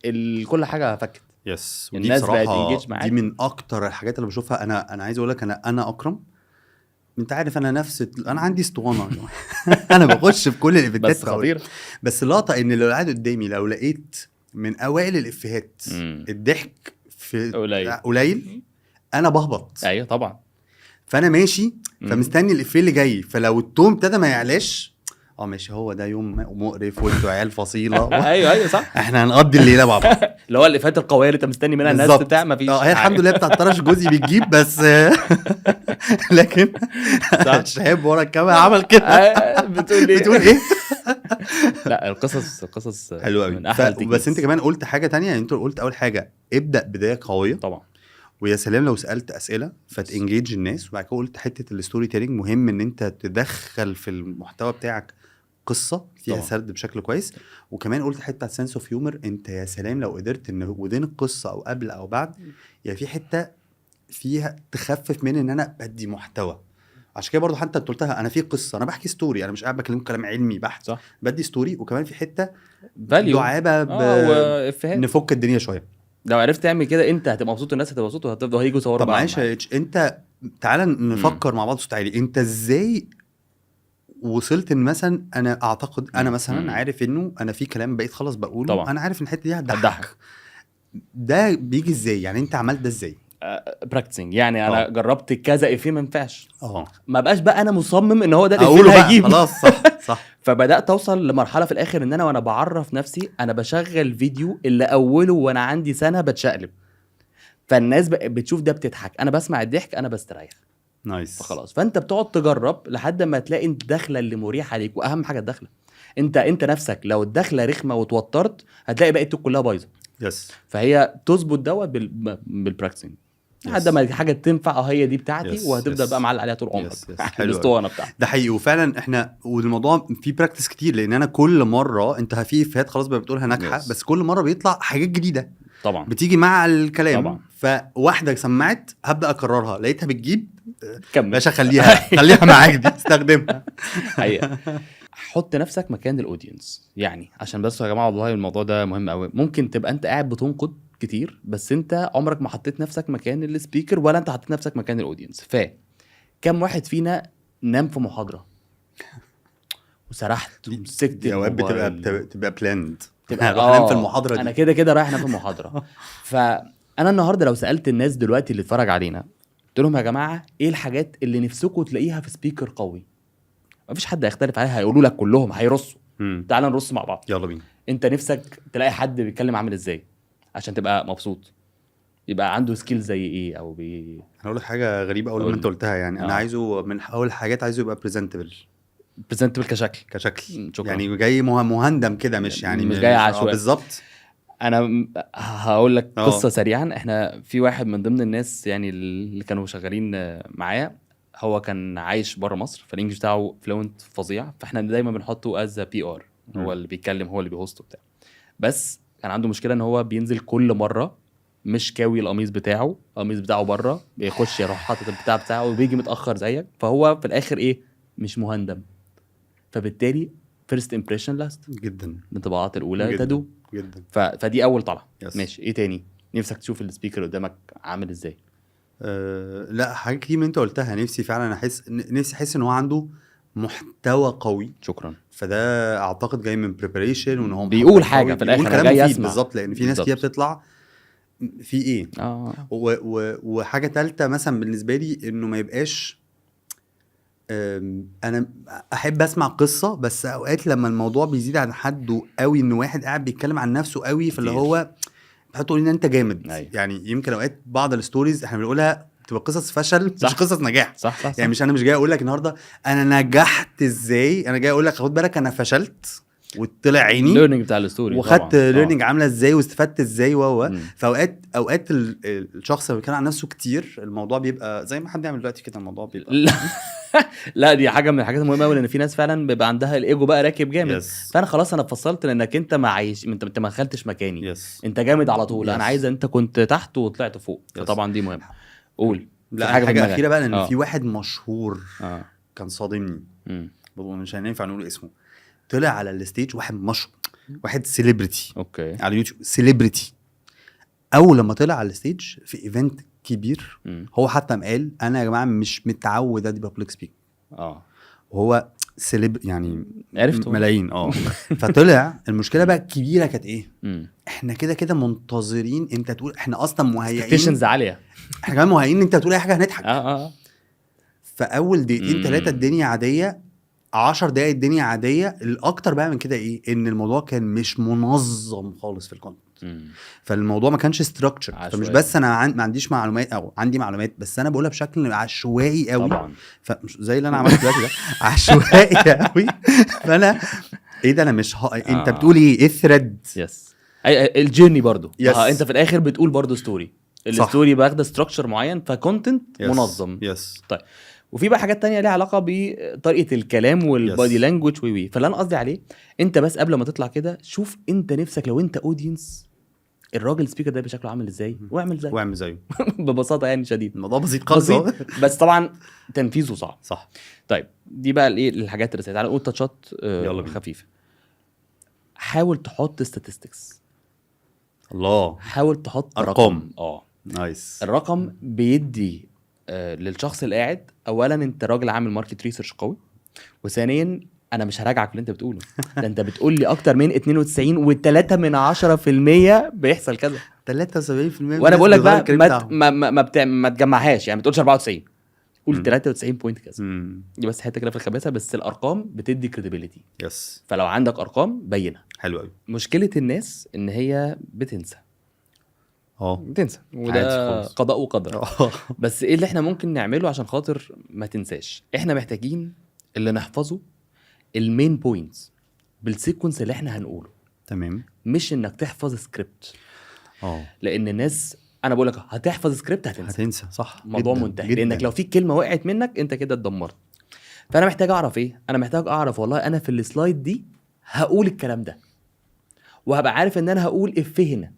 كل حاجة فكت. yes، ودي الناس بقت بصراحة engage معاك. دي من اكتر الحاجات اللي بشوفها. انا عايز اقول لك انا اكرم، انت عارف انا نفس انا عندي اسطوانه، انا بخش في كل ال event ات بس بقول. خطير. بس اللقطة ان اللي قاعد قدامي لو لقيت من اوائل الافيهات الضحك في قليل. قليل، انا بهبط. ايوه طبعا. فانا ماشي فمستني الافيه اللي جاي، فلو ال tone ابتدى ما يعلاش، ماشي، هو ده يوم مقرف وانتوا عيال فصيله. ايوه صح. احنا هنقضي الليلة مع بعض. اللي هو الافيهات القوية اللي انت مستني منها الناس بالظبط. بتاع ما فيش. هي الحمد لله بتاع الطرش جزء بتجيب بس، لكن شهاب ورا الكاميرا عمل كده. بتقول ايه؟ بتقول ايه؟ لا، القصص قصص حلو قوي. من احلى بس انت ال techniques. كمان قلت حاجة تانية، يعني انت قلت اول حاجة ابدا بداية قويه، ويا سلام لو سالت اسئلة فت engage الناس، وبعد كده قلت حتة ال storytelling مهم ان انت تدخل في المحتوى بتاعك قصة فيها سرد بشكل كويس، وكمان قلت حتة sense of humor، انت يا سلام لو قدرت ان within القصة او قبل او بعد يعني في حتة فيها تخفف من ان انا بدي محتوى. عشان كده برضو حتى انت قلتها، انا في قصه، انا بحكي story، انا مش قاعد بكلمك كلام علمي بحت. بدي story وكمان في حتة value دعابه، وافيهات. نفك الدنيا شويه. لو عرفت تعمل كده انت هتبقى مبسوط والناس هتبقى مبسوط وهتفضل هيجوا يصوروا طب بعض معلش معاك. يا اتش، انت تعالى نفكر مع بعض بصوت عالي، انت ازاي وصلت ان مثلا انا اعتقد انا مثلا عارف انه انا في كلام بقيت خلاص بقوله، انا عارف ان الحتة دي هتضحك. هتضحك. ده بيجي ازاي؟ يعني انت عملت ده ازاي؟ practicing، يعني انا جربت كذا افيه ما ينفعش، ما بقاش بقى انا مصمم ان هو ده الافيه اقوله اللي بقى هيجيب. خلاص، صح. فبدات اوصل لمرحلة في الاخر ان انا وانا بعرف نفسي انا بشغل فيديو اللي اوله وانا عندي سنة بتشقلب، فالناس بقت بتشوف ده بتضحك، انا بسمع الضحك انا بستريح. nice. فخلاص، فانت بتقعد تجرب لحد ما تلاقي الدخلة اللي مريحه ليك، واهم حاجة الدخله، انت نفسك لو الدخلة رخمة وتوترت هتلاقي باقي ال talk كلها بايظه. فهي تظبط دوت بال practicing. لحد ما حاجة تنفع، هي دي بتاعتي، وهتفضل بقى معلق عليها طول عمرك. yes. حلو أوي. الاسطوانة بتاعتك. ده حقيقي، وفعلا احنا والموضوع فيه practice كتير، لان انا كل مرة انت في افيهات خلاص بقى بتقولها ناجحة، بس كل مرة بيطلع حاجات جديدة بتيجي مع الكلام. فواحدة سمعت هبدا اكررها، لقيتها بتجيب، كمل. باشا خليها معاك دي، استخدمها. حقيقة. حط نفسك مكان ال audience، يعني عشان بس يا جماعة والله الموضوع ده مهم قوي. ممكن تبقى انت قاعد بتنقد كتير، بس انت عمرك ما حطيت نفسك مكان ال speaker، ولا انت حطيت نفسك مكان ال audience. ف كم واحد فينا نام في محاضرة وسرحت ومسكت دي اوقات بتبقى الموبايل؟ بتبقى planned. تبقى هروح انام في المحاضرة دي. انا كده كده رايح انام في المحاضره. فانا النهارده لو سالت الناس دلوقتي اللي اتفرج علينا، قلت لهم يا جماعة ايه الحاجات اللي نفسكم تلاقيها في speaker قوي؟ مفيش حد هيختلف عليها، هيقولوا لك كلهم، هيرصوا. تعال نرص مع بعض. يلا بينا. انت نفسك تلاقي حد بيتكلم عامل ازاي عشان تبقى مبسوط؟ يبقى عنده skill زي ايه او انا اقول لك حاجة غريبة اول ما قول. انت قلتها، يعني انا عايزه من اول حاجات عايزه يبقى presentable. presentable كشكل. كشكل. شكرا. يعني جاي مهندم كده، مش يعني مش جاي عشوائي. بالظبط. انا هقول لك قصة سريعا. احنا في واحد من ضمن الناس يعني اللي كانوا شغالين معايا، هو كان عايش بره مصر، فال English بتاعه fluent فظيع، فاحنا دايما بنحطه as PR، هو اللي بيتكلم، هو اللي بي host وبتاع. بس كان عنده مشكلة ان هو بينزل كل مرة مش كاوي القميص بتاعه، القميص بتاعه بره، بيخش يروح حاطط البتاع بتاعه وبيجي متاخر زيك، فهو في الاخر ايه، مش مهندم. فبالتالي first impression last. جدا. الانطباعات الاولى جداً. تدوم. جدا. فدي اول طلعه. Yes. ماشي، ايه تاني نفسك تشوف ال speaker قدامك عامل ازاي؟ لا، حاجات كتير من انت قلتها. نفسي فعلا احس، نفسي احس ان هو عنده محتوى قوي. شكرا. فده اعتقد جاي من preparation، وان هو بيقول محضر حاجة قوي. في الآخر، بيقول أنا كلام جاي مفيد. أسمع. بالظبط، لان في ناس كتير بتطلع في ايه. وحاجه ثالثة مثلا بالنسبة لي انه ما يبقاش، انا احب اسمع قصه، بس اوقات لما الموضوع بيزيد عن حده قوي، ان واحد قاعد بيتكلم عن نفسه قوي، فاللي كتير. هو بتحط تقول ان انت جامد. أيوة. يعني يمكن اوقات بعض ال stories احنا بنقولها تبقى قصص فشل، مش قصص نجاح. صح صح, صح. يعني مش انا مش جاي اقول لك النهارده انا نجحت ازاي، انا جاي اقول لك خد بالك انا فشلت وطلع عيني learning بتاع ال story. وخدت learning عامله ازاي واستفدت ازاي و فاوقات الشخص اللي بيتكلم عن نفسه كتير الموضوع بيبقى زي ما حد يعمل دلوقتي كده، الموضوع بيبقى لا لا، دي حاجة من الحاجات المهمة قوي، لان في ناس فعلا بيبقى عندها الايجو بقى راكب جامد. فانا خلاص انا اتفصلت لانك انت ما عايش، انت ما دخلتش مكاني. انت جامد على طول. انا عايز انت كنت تحت وطلعت فوق. فطبعا دي مهمة. قول. لا في حاجة حاجة, في حاجة دماغك. اخيرة بقى، لان في واحد مشهور كان صادمني، برضه مش هينفع نقول اسمه. طلع على ال stage واحد مشهور، واحد celebrity على اليوتيوب، celebrity. اول لما طلع على ال stage في event كبير، هو حتى قال انا يا جماعة مش متعود ادي public speak. وهو celeb يعني عرفته. ملايين. فطلع المشكلة بقى الكبيرة كانت ايه؟ احنا كده كده منتظرين انت تقول، احنا اصلا مهيئين expectations عالية. احنا كمان مهيئين ان انت تقول اي حاجة هنضحك. فاول دقيقتين ثلاثة الدنيا عاديه، 10 دقايق الدنيا عاديه. الاكتر بقى من كده ايه؟ ان الموضوع كان مش منظم خالص في ال content. فالموضوع ما كانش structured. فمش عشوائي. بس انا ما عنديش معلومات، او عندي معلومات بس انا بقولها بشكل عشوائي قوي. فمش زي اللي انا عملته دلوقتي ده، عشوائي قوي. فانا ايه ده، انا مش انت بتقول ايه؟ ايه ال thread؟ yes، ال journey برضو. انت في الاخر بتقول برضو story، ال story باخده structure معين، ف content منظم. طيب، وفي بقى حاجات تانية ليها علاقة بطريقة الكلام وال body language وي. فاللي انا قصدي عليه، انت بس قبل ما تطلع كده شوف انت نفسك لو انت audience الراجل speaker ده بشكله عامل ازاي، واعمل زيه. واعمل زيه. ببساطة يعني شديد. الموضوع بسيط خالص أهو. بسيط، بس طبعا تنفيذه صعب. طيب، دي بقى الايه، الحاجات اللي تعالى نقول touch ات يلا بينا. خفيفه. حاول تحط statistics. الله. حاول تحط أرقام. رقم. nice. الرقم بيدي للشخص اللي قاعد، اولا انت راجل عامل market research قوي، وثانيا انا مش هراجعك في اللي انت بتقوله ده، انت بتقول لي اكتر من 92.3 من 10% بيحصل كذا. 73% وانا بقول لك بقى الكلام ما بتاعهم. ما تجمعهاش، يعني ما تقولش 94، قول 93 point كذا. دي بس حتة كده في الخباثه، بس الارقام بتدي credibility. فلو عندك ارقام بينها. حلو قوي. مشكلة الناس ان هي بتنسى. بتنسى، عادي وده خالص. قضاء وقدر. بس ايه اللي احنا ممكن نعمله عشان خاطر ما تنساش؟ احنا محتاجين اللي نحفظه ال main points بال sequence اللي احنا هنقوله. مش انك تحفظ سكريبت. لان الناس، انا بقول لك هتحفظ سكريبت هتنسى. هتنسى، صح. الموضوع جداً، منتهي. جداً. لانك لو في كلمة وقعت منك انت كده اتدمرت. فانا محتاج اعرف ايه؟ انا محتاج اعرف والله انا في ال slide دي هقول الكلام ده، وهبقى عارف ان انا هقول افيه هنا،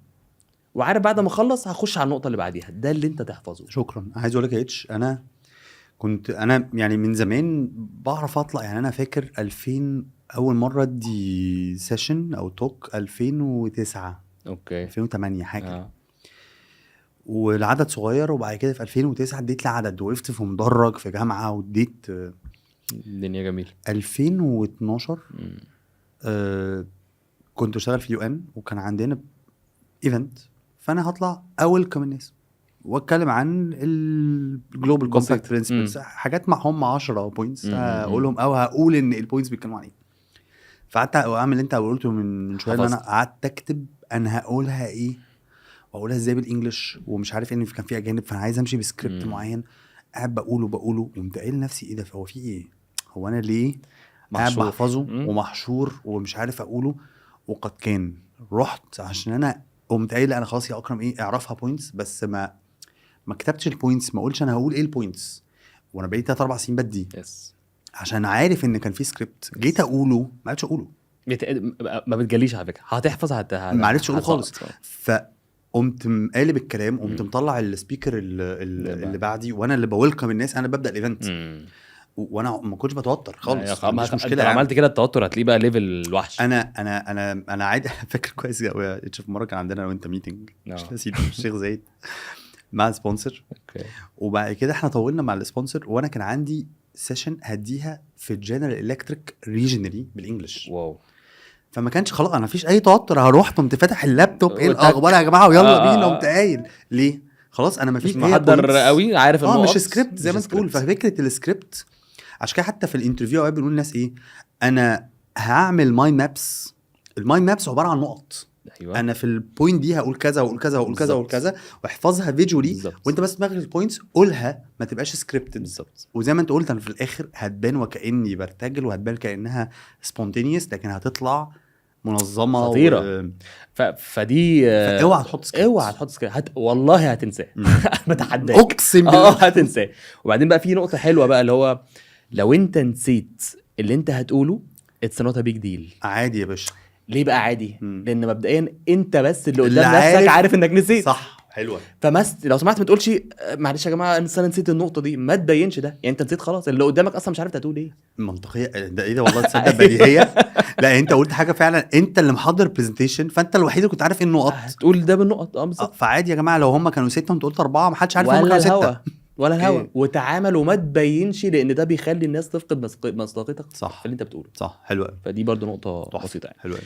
وعارف بعد ما اخلص هخش على النقطة اللي بعديها. ده اللي انت تحفظه. شكرا. عايز اقول لك يا اتش، انا كنت انا يعني من زمان بعرف اطلع، يعني انا فاكر 2000 اول مرة ادي session او talk 2009 2008 حاجة والعدد صغير. وبعد كده في 2009 اديت لعدد، وقفت في مدرج في جامعه واديت. الدنيا جميلة. 2012 كنت بشتغل في ال UN وكان عندنا event، فانا هطلع welcome الناس واتكلم عن ال global بسيط. compact principles، حاجات معهم 10 points هقولهم او هقول ان ال points بيتكلموا عن ايه. فقعدت اعمل اللي انت قلته من شويه، ان انا حفظت. قعدت اكتب انا هقولها ايه واقولها ازاي بال English ومش عارف ان كان في اجانب، فانا عايز امشي بسكريبت معين. قاعد بقوله بقوله وقمت قايل لنفسي ايه ده، هو في ايه؟ هو انا ليه قاعد محشور. بحفظه ومحشور ومش عارف اقوله؟ وقد كان رحت عشان انا قمت قايل انا خلاص يا اكرم ايه، اعرفها points، بس ما كتبتش ال points، ما اقولش انا هقول ايه ال points، وانا بقيت 3 4 سنين بدي عشان عارف ان كان في سكريبت. جيت اقوله ما عرفتش اقوله. ما بتجليش على فكرة، هتحفظ ما عرفتش اقوله خالص. هتسقط. فقمت مقالب الكلام، قمت مطلع ال speaker اللي اللي بعدي، وانا اللي ب welcome الناس، انا ببدا ال event وانا ما كنتش بتوتر خالص، ما عنديش انت مشكلة لو يعني. عملت كده التوتر هتلاقيه بقى level الوحش. انا عادي. فاكر كويس قوي، في مرة كان عندنا انا وانت meeting مش نسيت، في الشيخ زايد مع sponsor، وبعد كده احنا طولنا مع ال sponsor، وانا كان عندي session هديها في General Electric regionally بال English. فما كانش خلاص، انا مفيش اي توتر، هروح قمت فاتح اللابتوب، ايه وتك. الاخبار يا جماعة ويلا بينا. قمت قايل ليه؟ خلاص انا مفيش مش محضر قوي، عارف النقط. مش سكريبت زي ما مش انت بتقول. سكريبت. ففكره السكريبت عشان كده حتى في ال interview اوقات بنقول للناس ايه، انا هعمل mind maps. ال mind maps عبارة عن نقط. انا في ال point دي هقول كذا واقول كذا واقول كذا واقول كذا، واحفظها visually. وانت بس دماغك ال points قولها، ما تبقاش scripted. وزي ما انت قلت، انا في الاخر هتبان وكاني برتجل وهتبان كانها spontaneous، لكن هتطلع منظمة خطيرة. فدي اوعى تحط سكريبت. اوعى تحط سكريبت. والله هتنساه. بتحداك. اقسم بالله. هتنساه. وبعدين بقى في نقطة حلوة بقى، اللي هو لو انت نسيت اللي انت هتقوله it's not a big deal. عادي يا باشا. ليه بقى عادي؟ لان مبدئيا انت بس اللي اللي قدام نفسك عارف. عارف انك نسيت. صح، حلوه. فمس لو سمحت ما تقولش معلش يا جماعة انا نسيت النقطة دي، ما تبينش ده، يعني انت نسيت خلاص، اللي قدامك اصلا مش عارف انت هتقول ايه. منطقيه، ده ايه ده؟ والله تصدق بديهيه. لا انت قلت حاجة فعلا، انت اللي محضر presentation، فانت الوحيد اللي كنت عارف ايه النقط. هتقول ده بالنقط، بالظبط. فعادي يا جماعة لو هم كانوا 6 وانت قلت 4، ما حدش عارف هم ولا كانوا 6. الهوا ولا الهوا. وتعامل وما تبينش، لان ده بيخلي الناس تفقد مصداقيتك في اللي انت بتقوله. صح، حلو قوي. فدي برضو نقطة تحفة. بسيطة يعني. حلو قوي.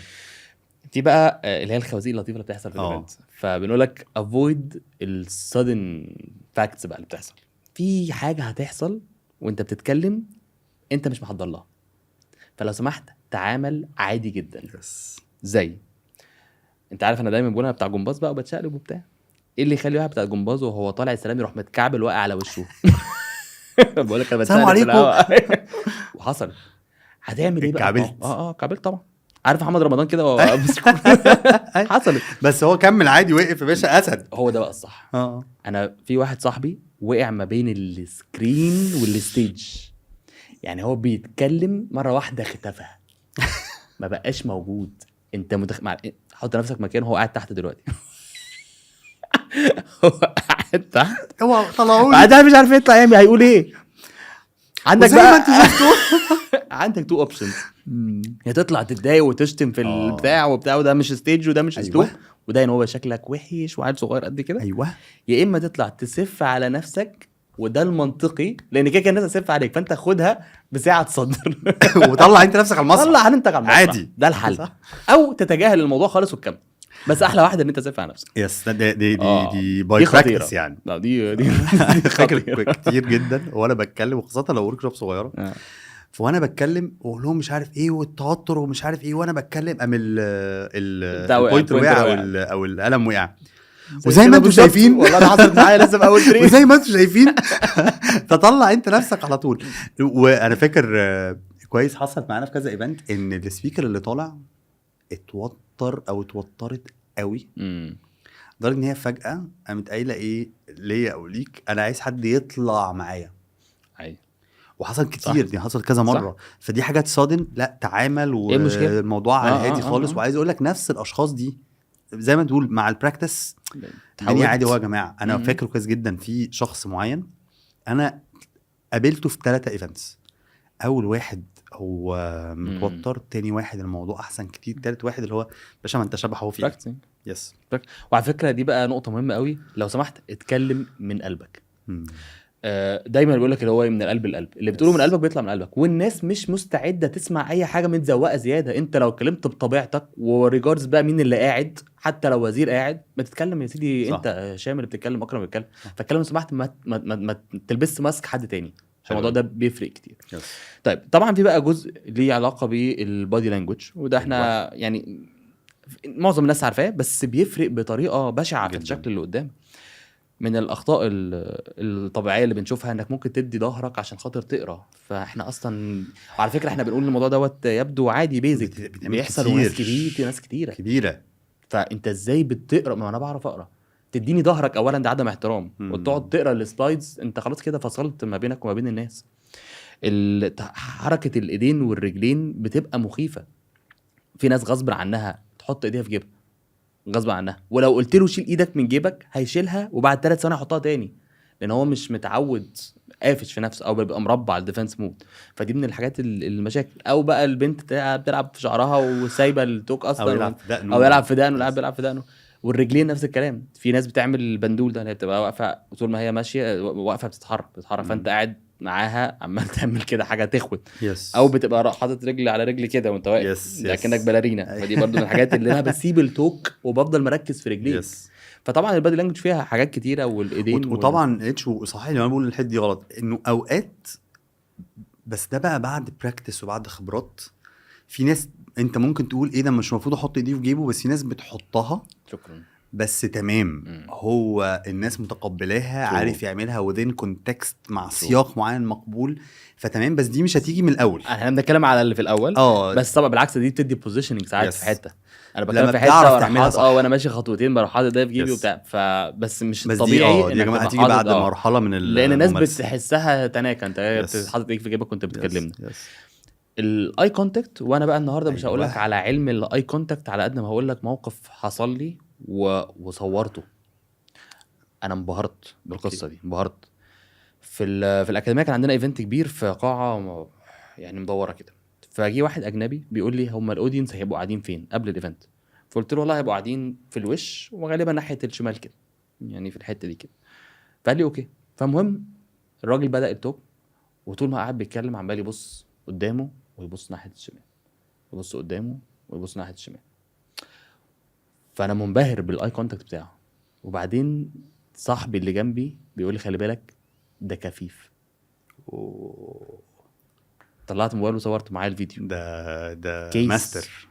في بقى اللي هي الخوازيق اللطيفة اللي بتحصل في ال event، فبنقول لك avoid ال sudden facts بقى اللي بتحصل. في حاجة هتحصل وانت بتتكلم انت مش محضر لها، فلو سمحت تعامل عادي جدا. زي انت عارف انا دايما بقول انا بتاع جمباز بقى وبتشقلب وبتاع، ايه اللي يخلي واحد بتاع جمباز وهو طالع السلام يروح متكعبل واقع على وشه؟ بقول لك انا السلام بتشقلب في عليكم. الهوا. وحصل. هتعمل ايه بقى؟ اتكعبلت. كعبلت طبعا. عارف محمد رمضان كده وهو حصلت. بس هو كمل عادي، وقف يا باشا اسد. هو ده بقى الصح. انا في واحد صاحبي وقع ما بين ال screen وال stage، يعني هو بيتكلم مرة واحدة اختفى، ما بقاش موجود. انت حط نفسك مكانه، هو قاعد تحت دلوقتي. هو قاعد تحت. اوعى طلعوني. بعدها مش عارف يطلع يعمل هيقول ايه. عندك وزي ما بقى انتوا شفتوا. عندك two options، يا تطلع تتضايق وتشتم في البتاع وبتاع، وده مش stage وده مش اسلوب، وده ان هو شكلك وحش وعيل صغير قد كده. يا اما تطلع تسف على نفسك، وده المنطقي لان كده كده الناس هتسف عليك، فانت خدها بسعة صدر. وطلع انت نفسك على المسرح. طلع انت على المسرح. عادي. ده الحل. صح. او تتجاهل الموضوع خالص وتكمل. بس احلى واحدة ان انت تسف على نفسك. yes، ده دي دي دي by دي خطيرة. practice يعني. لا، دي فاكر خطيرة. كتير جدا وانا بتكلم، وخاصة لو workshop صغيرة. فوانا بتكلم واقول لهم مش عارف ايه والتوتر ومش عارف ايه، وانا بتكلم قام بتاع وقع، ال pointer وقع ال pointer وقع. او القلم وقع. زي وزي ما كده انتم بالظبط. شايفين. والله ده حصلت معايا لسه في اول trip. وزي ما انتم شايفين، فطلع انت نفسك على طول. وانا فاكر كويس حصلت معانا في كذا event ان ال speaker اللي طالع اتوتر او اتوترت قوي. لدرجة ان هي فجاة قامت قايله ايه ليا او ليك، انا عايز حد يطلع معايا. وحصل كتير. صح. دي حصلت كذا مرة. صح. فدي حاجات sudden، لا تعامل. إيه المشكلة؟ والموضوع على الهادي خالص. وعايز اقول لك نفس الاشخاص دي زي ما تقول مع ال practice الدنيا اتعودت. عادي. هو يا جماعة انا فاكر كويس جدا في شخص معين انا قابلته في ثلاثة events. اول واحد هو متوتر، تاني واحد الموضوع احسن كتير، تالت واحد اللي هو باشا ما انت شبح هو في إيه؟ practicing. yes. وعلى فكرة دي بقى نقطة مهمة قوي، لو سمحت اتكلم من قلبك. دايما بيقول لك اللي هو من القلب للقلب، اللي بتقوله من قلبك بيطلع من قلبك، والناس مش مستعدة تسمع اي حاجة متزوقه زياده. انت لو اتكلمت بطبيعتك و regardless بقى مين اللي قاعد، حتى لو وزير قاعد، ما تتكلم يا سيدي. انت هشام اللي بتتكلم، اكرم بيتكلم. فاتكلم لو سمحت، ما تلبسش mask حد تاني، عشان الموضوع ده بيفرق كتير. طيب طبعا في بقى جزء ليه علاقة بال body language، وده احنا يعني معظم الناس عارفاه، بس بيفرق بطريقة بشعة في جداً. الشكل اللي قدام. من الاخطاء الطبيعية اللي بنشوفها انك ممكن تدي ظهرك عشان خاطر تقرا. فاحنا اصلا على فكرة احنا بنقول الموضوع دوت يبدو عادي basic، بتعمل بيحصل كتير. وناس كتير، ناس كتيرة كبيره. فانت ازاي بتقرا؟ ما انا بعرف اقرا. تديني ظهرك اولا ده عدم احترام. وتقعد تقرا ال slides، انت خلاص كده فصلت ما بينك وما بين الناس. حركة الايدين والرجلين بتبقى مخيفه. في ناس غصب عنها تحط ايديها في جيبها غصب عنها، ولو قلت له شيل ايدك من جيبك هيشيلها وبعد 3 ثواني هيحطها تاني، لان هو مش متعود، قافش في نفسه او بيبقى مربع ال defense mode. فدي من الحاجات المشاكل. او بقى البنت بتلعب في شعرها وسايبه التوك اصلا. او يلعب في دقنه. او يلعب في دقنه، لاعب بيلعب في دقنه. والرجلين نفس الكلام، في ناس بتعمل البندول ده اللي هي بتبقى واقفه، طول ما هي ماشية واقفة بتتحرك بتتحرك، فانت قاعد معاها عمال تعمل كده حاجة تخوت. او بتبقى حاطط رجل على رجل كده وانت واقف، ده كانك باليرينا. فدي برضو من الحاجات اللي انا بسيب التوك وبفضل مركز في رجليك. فطبعا ال body language فيها حاجات كتيره، والايدين وطبعا اتش، وصحيح لو انا بقول الحتة دي غلط، انه اوقات، بس ده بقى بعد practice وبعد خبرات، في ناس انت ممكن تقول ايه ده مش المفروض احط ايدي في جيبه، بس في ناس بتحطها. شكرا. بس تمام. هو الناس متقبلاها. True. عارف يعملها within context مع سياق معين مقبول، فتمام، بس دي مش هتيجي من الاول. احنا بنتكلم على اللي في الاول. بس طبعا بالعكس دي بتدي positioning ساعات. في حتة انا بتكلم لما في حتة بتعرف وأنا تعملها حاطط- صح. اه، وانا ماشي خطوتين بروح حاطط ده في جيبي وبتاع، فبس مش بس دي الطبيعي دي يا إنك جماعة تبقى هتيجي حاطط- بعد مرحلة من لان الناس الممارسة. بتحسها تناكه، انت حاطط ايدك في جيبك وانت بتكلمنا. ال eye contact، وانا بقى النهارده مش هقول لك على علم ال eye contact على قد ما هقول لك موقف حصل لي وصورته. انا انبهرت بالقصة دي، انبهرت. في الاكاديمية كان عندنا event كبير في قاعة يعني مدورة كده، فجي واحد اجنبي بيقول لي هم ال audience هيبقوا قاعدين فين قبل ال event؟ فقلت له والله هيبقوا قاعدين في الوش وغالبا ناحية الشمال كده، يعني في الحتة دي كده. فقال لي okay. فالمهم الراجل بدا ال talk، وطول ما قاعد بيتكلم عمال يبص قدامه ويبص ناحية الشمال، يبص قدامه ويبص ناحية الشمال. فانا منبهر بال eye contact بتاعه. وبعدين صاحبي اللي جنبي بيقول لي خلي بالك ده كفيف. طلعت موبايل وصورت معاه الفيديو. ده case. ماستر.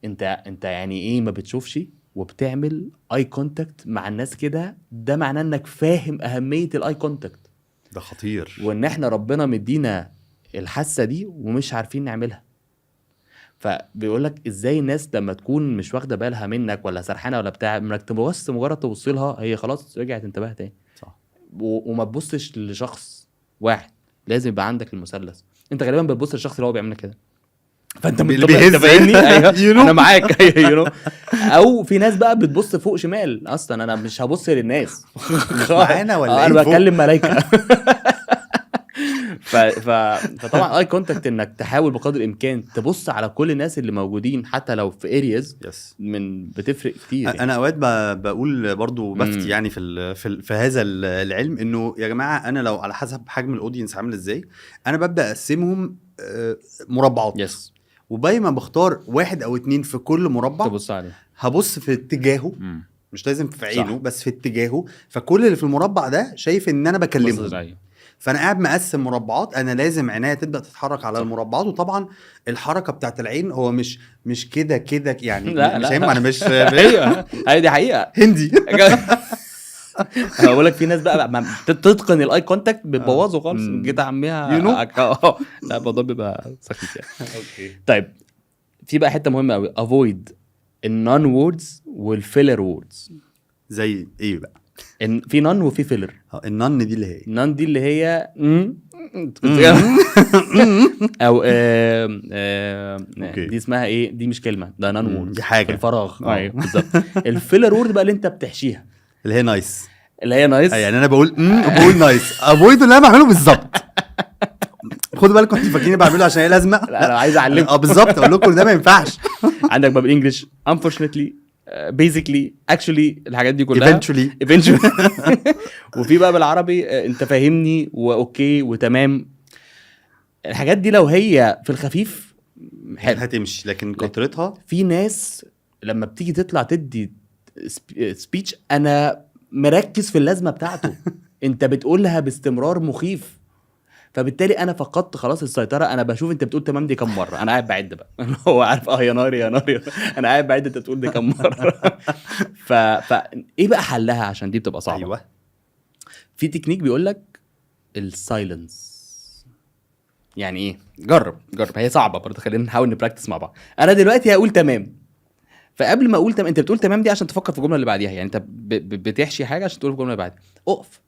انت يعني ايه ما بتشوفش وبتعمل eye contact مع الناس كده؟ ده معناه انك فاهم اهمية ال eye contact. ده خطير. وان احنا ربنا مدينا الحاسة دي ومش عارفين نعملها. فبيقول لك ازاي الناس لما تكون مش واخده بالها منك ولا سرحانه ولا بتاع، انك تبص، مجرد تبص لها هي خلاص رجعت انتباهها تاني. وما تبصش لشخص واحد، لازم يبقى عندك المثلث. انت غالبا بتبص للشخص اللي هو بيعمل كده، فانت اللي متطبق- بيهز. انت فاهمني؟ ايوه. You know. انا معاك، ايوه you know. او في ناس بقى بتبص فوق شمال، اصلا انا مش هبص للناس. مش معانا ولا انا ايه فوق؟ بكلم ملايكه. فطبعا eye contact انك تحاول بقدر الامكان تبص على كل الناس اللي موجودين حتى لو في areas من بتفرق كتير يعني. انا اوقات بقول برضو بفتي يعني في هذا العلم، انه يا جماعة انا لو على حسب حجم ال audience عامل ازاي، انا ببدا اقسمهم مربعات. وباي ما بختار واحد او اتنين في كل مربع تبص عليه. هبص في اتجاهه، مش لازم في عينه، بس في اتجاهه، فكل اللي في المربع ده شايف ان انا بكلمه. بص عليه. فانا قاعد مقسم مربعات، انا لازم عينيا تبدا تتحرك على المربعات. وطبعا الحركة بتاعت العين هو مش كده كده يعني. لا، مش لا. هينفع، انا مش ايوه دي حقيقه. هندي. بقول لك في ناس بقى ما تتقن ال eye contact بتبوظه خالص. جيت اعميها. You know؟ لا الموضوع بيبقى سخيف يعني. طيب في بقى حتة مهمة قوي، avoid ال non words وال filler words. زي ايه بقى؟ ان في non وفي filler. ال non دي اللي هي ال non دي اللي هي او okay. دي اسمها ايه؟ دي مش كلمه، ده non word. دي حاجة. في الفراغ. ايوه بالظبط. ال filler word بقى اللي انت بتحشيها، اللي هي nice. اللي هي nice. يعني انا بقول وبقول nice، avoid اللي انا بعمله بالظبط. خدوا بالكم، انتوا فاكرين بعمله عشان هي لازمه؟ لا، انا عايز اعلمكم. اه بالظبط، اقول لكم ده ما ينفعش. عندك بقى بال English unfortunately، basically، actually، الحاجات دي كلها. eventually. eventually. وفي بقى بالعربي انت فاهمني و okay وتمام. الحاجات دي لو هي في الخفيف حلو. هتمشي، لكن كترتها. في ناس لما بتيجي تطلع تدي speech، انا مركز في اللازمة بتاعته، انت بتقولها باستمرار مخيف، فبالتالي انا فقدت خلاص السيطره. انا بشوف انت بتقول تمام دي كم مره، انا قاعد بعد بقى. هو عارف، اه يا ناري يا ناري، انا قاعد بعد انت بتقول دي كم مره. ف ايه بقى حلها؟ عشان دي بتبقى صعبه. في تكنيك بيقول لك ال silence. يعني ايه؟ جرب جرب، هي صعبة برضه، خلينا نحاول ن practice مع بعض. انا دلوقتي هقول تمام، فقبل ما اقول تمام، انت بتقول تمام دي عشان تفكر في الجملة اللي بعديها، يعني انت بتحشي حاجة عشان تقول الجملة اللي بعديها. اقف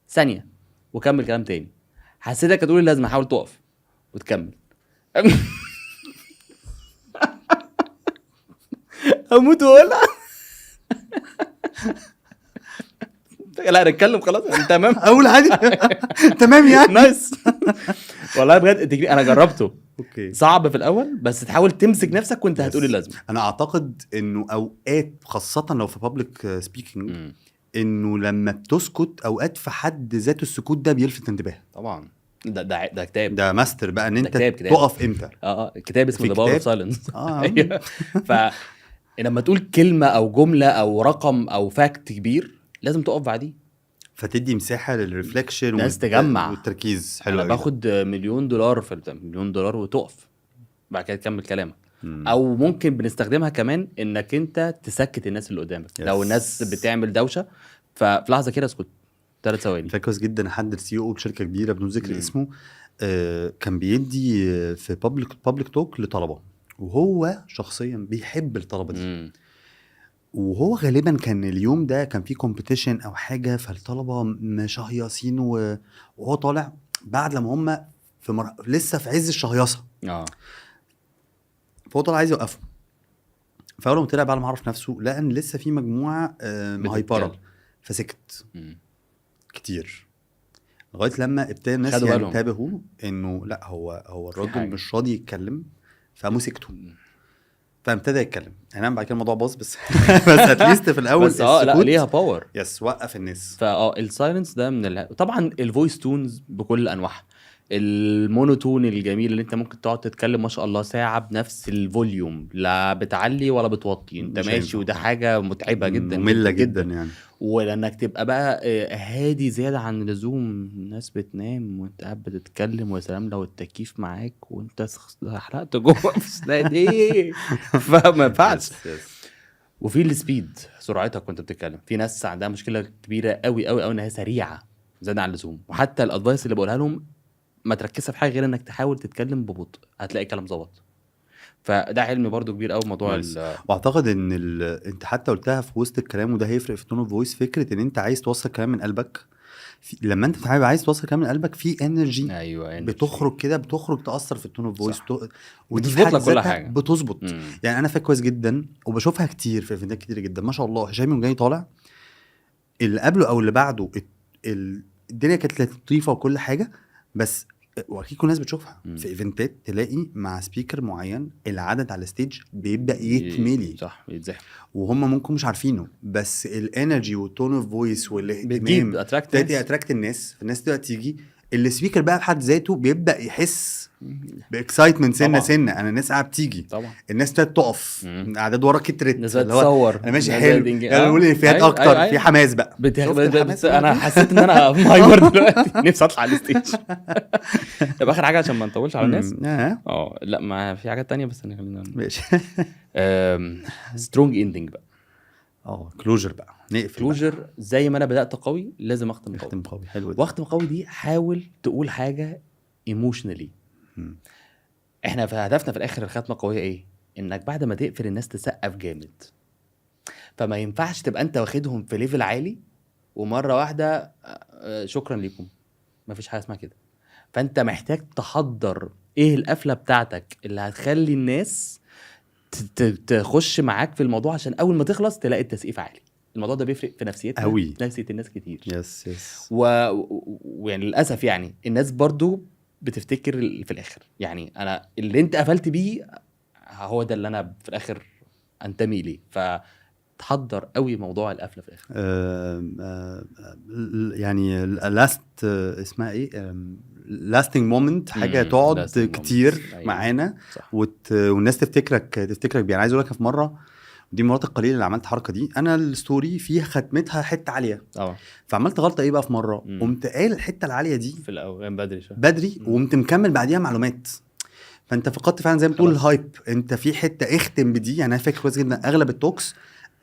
ثانية وكمل كلام تاني. حسيتك هتقول لازم، احاول تقف وتكمل. اموت واقولها. لا نتكلم خلاص يعني، تمام. اول عادي تمام يعني. nice. والله بجد التكنيك انا جربته. صعب في الاول، بس تحاول تمسك نفسك وانت هتقول اللازمه. انا اعتقد انه اوقات، خاصة لو في public speaking، انه لما بتسكت اوقات في حد ذاته السكوت ده بيلفت انتباه. طبعا، ده كتاب. ده ماستر بقى ان انت كتاب، كتاب. تقف امتى. اه، كتاب اسمه في The Power of كتاب؟ Silence. اه. ف لما تقول كلمة او جملة او رقم او fact كبير، لازم تقف بعديه. فتدي مساحة لل reflection ناس تجمع. والتركيز. حلو انا أوي ده. باخد مليون دولار في البتاع، مليون دولار، وتقف بعد كده تكمل كلامك. او ممكن بنستخدمها كمان انك انت تسكت الناس اللي قدامك. لو الناس بتعمل دوشه، ففي لحظة كده اسكت 3 ثواني. فاكر كويس جدا حد ال CEO بشركه كبيرة بدون ذكر اسمه، كان بيدي في public talk لطلبه، وهو شخصيا بيحب الطلبة دي. وهو غالبا كان اليوم ده كان في competition او حاجه، فالطلبه مشهيصين، وهو طالع بعد لما هم لسه في عز الشهيصه. فهو طالع عايز يوقفهم، فاول ما طلع بعد ما عرف نفسه لقى ان لسه في مجموعة مهيبره. بتتكلم. فسكت كتير لغاية لما ابتدى الناس خدوا بالهم. ينتبهوا انه لا، هو الراجل حاجة. مش راضي يتكلم، فقاموا سكتوا، فابتدى يتكلم. يعني نعم، بعد كده الموضوع باظ، بس at least في الاول بس لا السكوت ليها power. yes، وقف الناس. فاه ال silence ده من طبعا ال voice tones بكل انواعها، ال monotone الجميل اللي انت ممكن تقعد تتكلم ما شاء الله ساعة بنفس ال volume، لا بتعلي ولا بتوطي، انت مش ماشي، هينفع. وده حاجة متعبة جدا. مملة جدا يعني. ولانك تبقى بقى هادي زيادة عن اللزوم، الناس بتنام وانت قاعد بتتكلم، ويا سلام لو التكييف معاك وانت حرقت جوه في ايه، فما ينفعش. yes. وفي ال speed، سرعتك وانت بتتكلم. في ناس عندها مشكلة كبيرة قوي قوي قوي ان هي سريعة زيادة عن اللزوم، وحتى ال advice اللي بقولها لهم ما تركزش في حاجة غير انك تحاول تتكلم ببطء، هتلاقي الكلام ظبط. فده علم برضو كبير قوي موضوع nice. واعتقد ان انت حتى قلتها في وسط الكلام، وده هيفرق في tone of voice، فكرة ان انت عايز توصل كلام من قلبك. لما انت بتبقى عايز توصل كلام من قلبك في energy ايوه energy. بتخرج كده، بتخرج تاثر في ال tone of voice. ودي في بتظبط حد لك كل ذاتها حاجة. بتظبط. يعني انا فاكر كويس جدا وبشوفها كتير في event ات كتير جدا، ما شاء الله، هشام يوم جاي طالع، اللي قبله او اللي بعده الدنيا كانت لطيفة وكل حاجه، بس واكيد كل الناس بتشوفها في event ات، تلاقي مع speaker معين العدد على ال stage بيبدا يتملي. صح، يتزحم. وهم ممكن مش عارفينه، بس ال energy وال tone of voice والاهتمام بتجيب attract. تبتدي attract الناس، فالناس تبدا تيجي. ال speaker بقى بحد ذاته بيبدا يحس ب excitement سنة سنه، انا الناس قاعدة بتيجي. الناس ابتدت تقف. اعداد ورا كترت. الناس بقت اللي هو تصور. انا ماشي الناس حلو، بقت يلا نقول افيهات اكتر. في حماس بقى. شفت الحماس؟ انا حسيت ان انا hyper دلوقتي، نفسي اطلع على ال stage. طب اخر حاجة عشان ما نطولش على الناس. اه لا، ما في حاجات تانية بس خلينا ماشي. strong ending بقى. اه، closure بقى، نقفل بقى. closure، زي ما انا بدات قوي لازم اختم قوي. نختم قوي، حلو ده. واختم قوي دي حاول تقول حاجة emotionally. احنا في هدفنا في الاخر الختمة قوية ايه؟ انك بعد ما تقفل الناس تسقف جامد. فما ينفعش تبقى انت واخدهم في level عالي ومرة واحدة شكرا لكم، ما فيش حاجة اسمها كده. فانت محتاج تحضر ايه القفله بتاعتك اللي هتخلي الناس تخش معاك في الموضوع، عشان اول ما تخلص تلاقي التسقيف عالي. الموضوع ده بيفرق في نفسيتنا أوي. نفسية الناس كتير. yes. ويعني للاسف يعني الناس برضو بتفتكر في الاخر، يعني انا اللي انت قفلت بيه هو ده اللي انا في الاخر انتمي ليه. فتحضر قوي موضوع القفله في الاخر. يعني last اسمها ايه، lasting moment، حاجة تقعد lasting moment. كتير أيوة. معانا صح. والناس تفتكرك بيه. يعني عايز اقول لك في مرة، دي المرات القليلة اللي عملت الحركة دي، انا ال story فيها ختمتها حتة عالية، فعملت غلطه ايه بقى في مرة، قمت قايل الحتة العالية دي في الاول يعني بدري شوية بدري، وقمت مكمل بعديها معلومات، فانت فقدت فعلا زي ما بتقول خلاص. ال hype. انت في حتة اختم بدي، يعني انا فاكر كويس جدا اغلب ال talks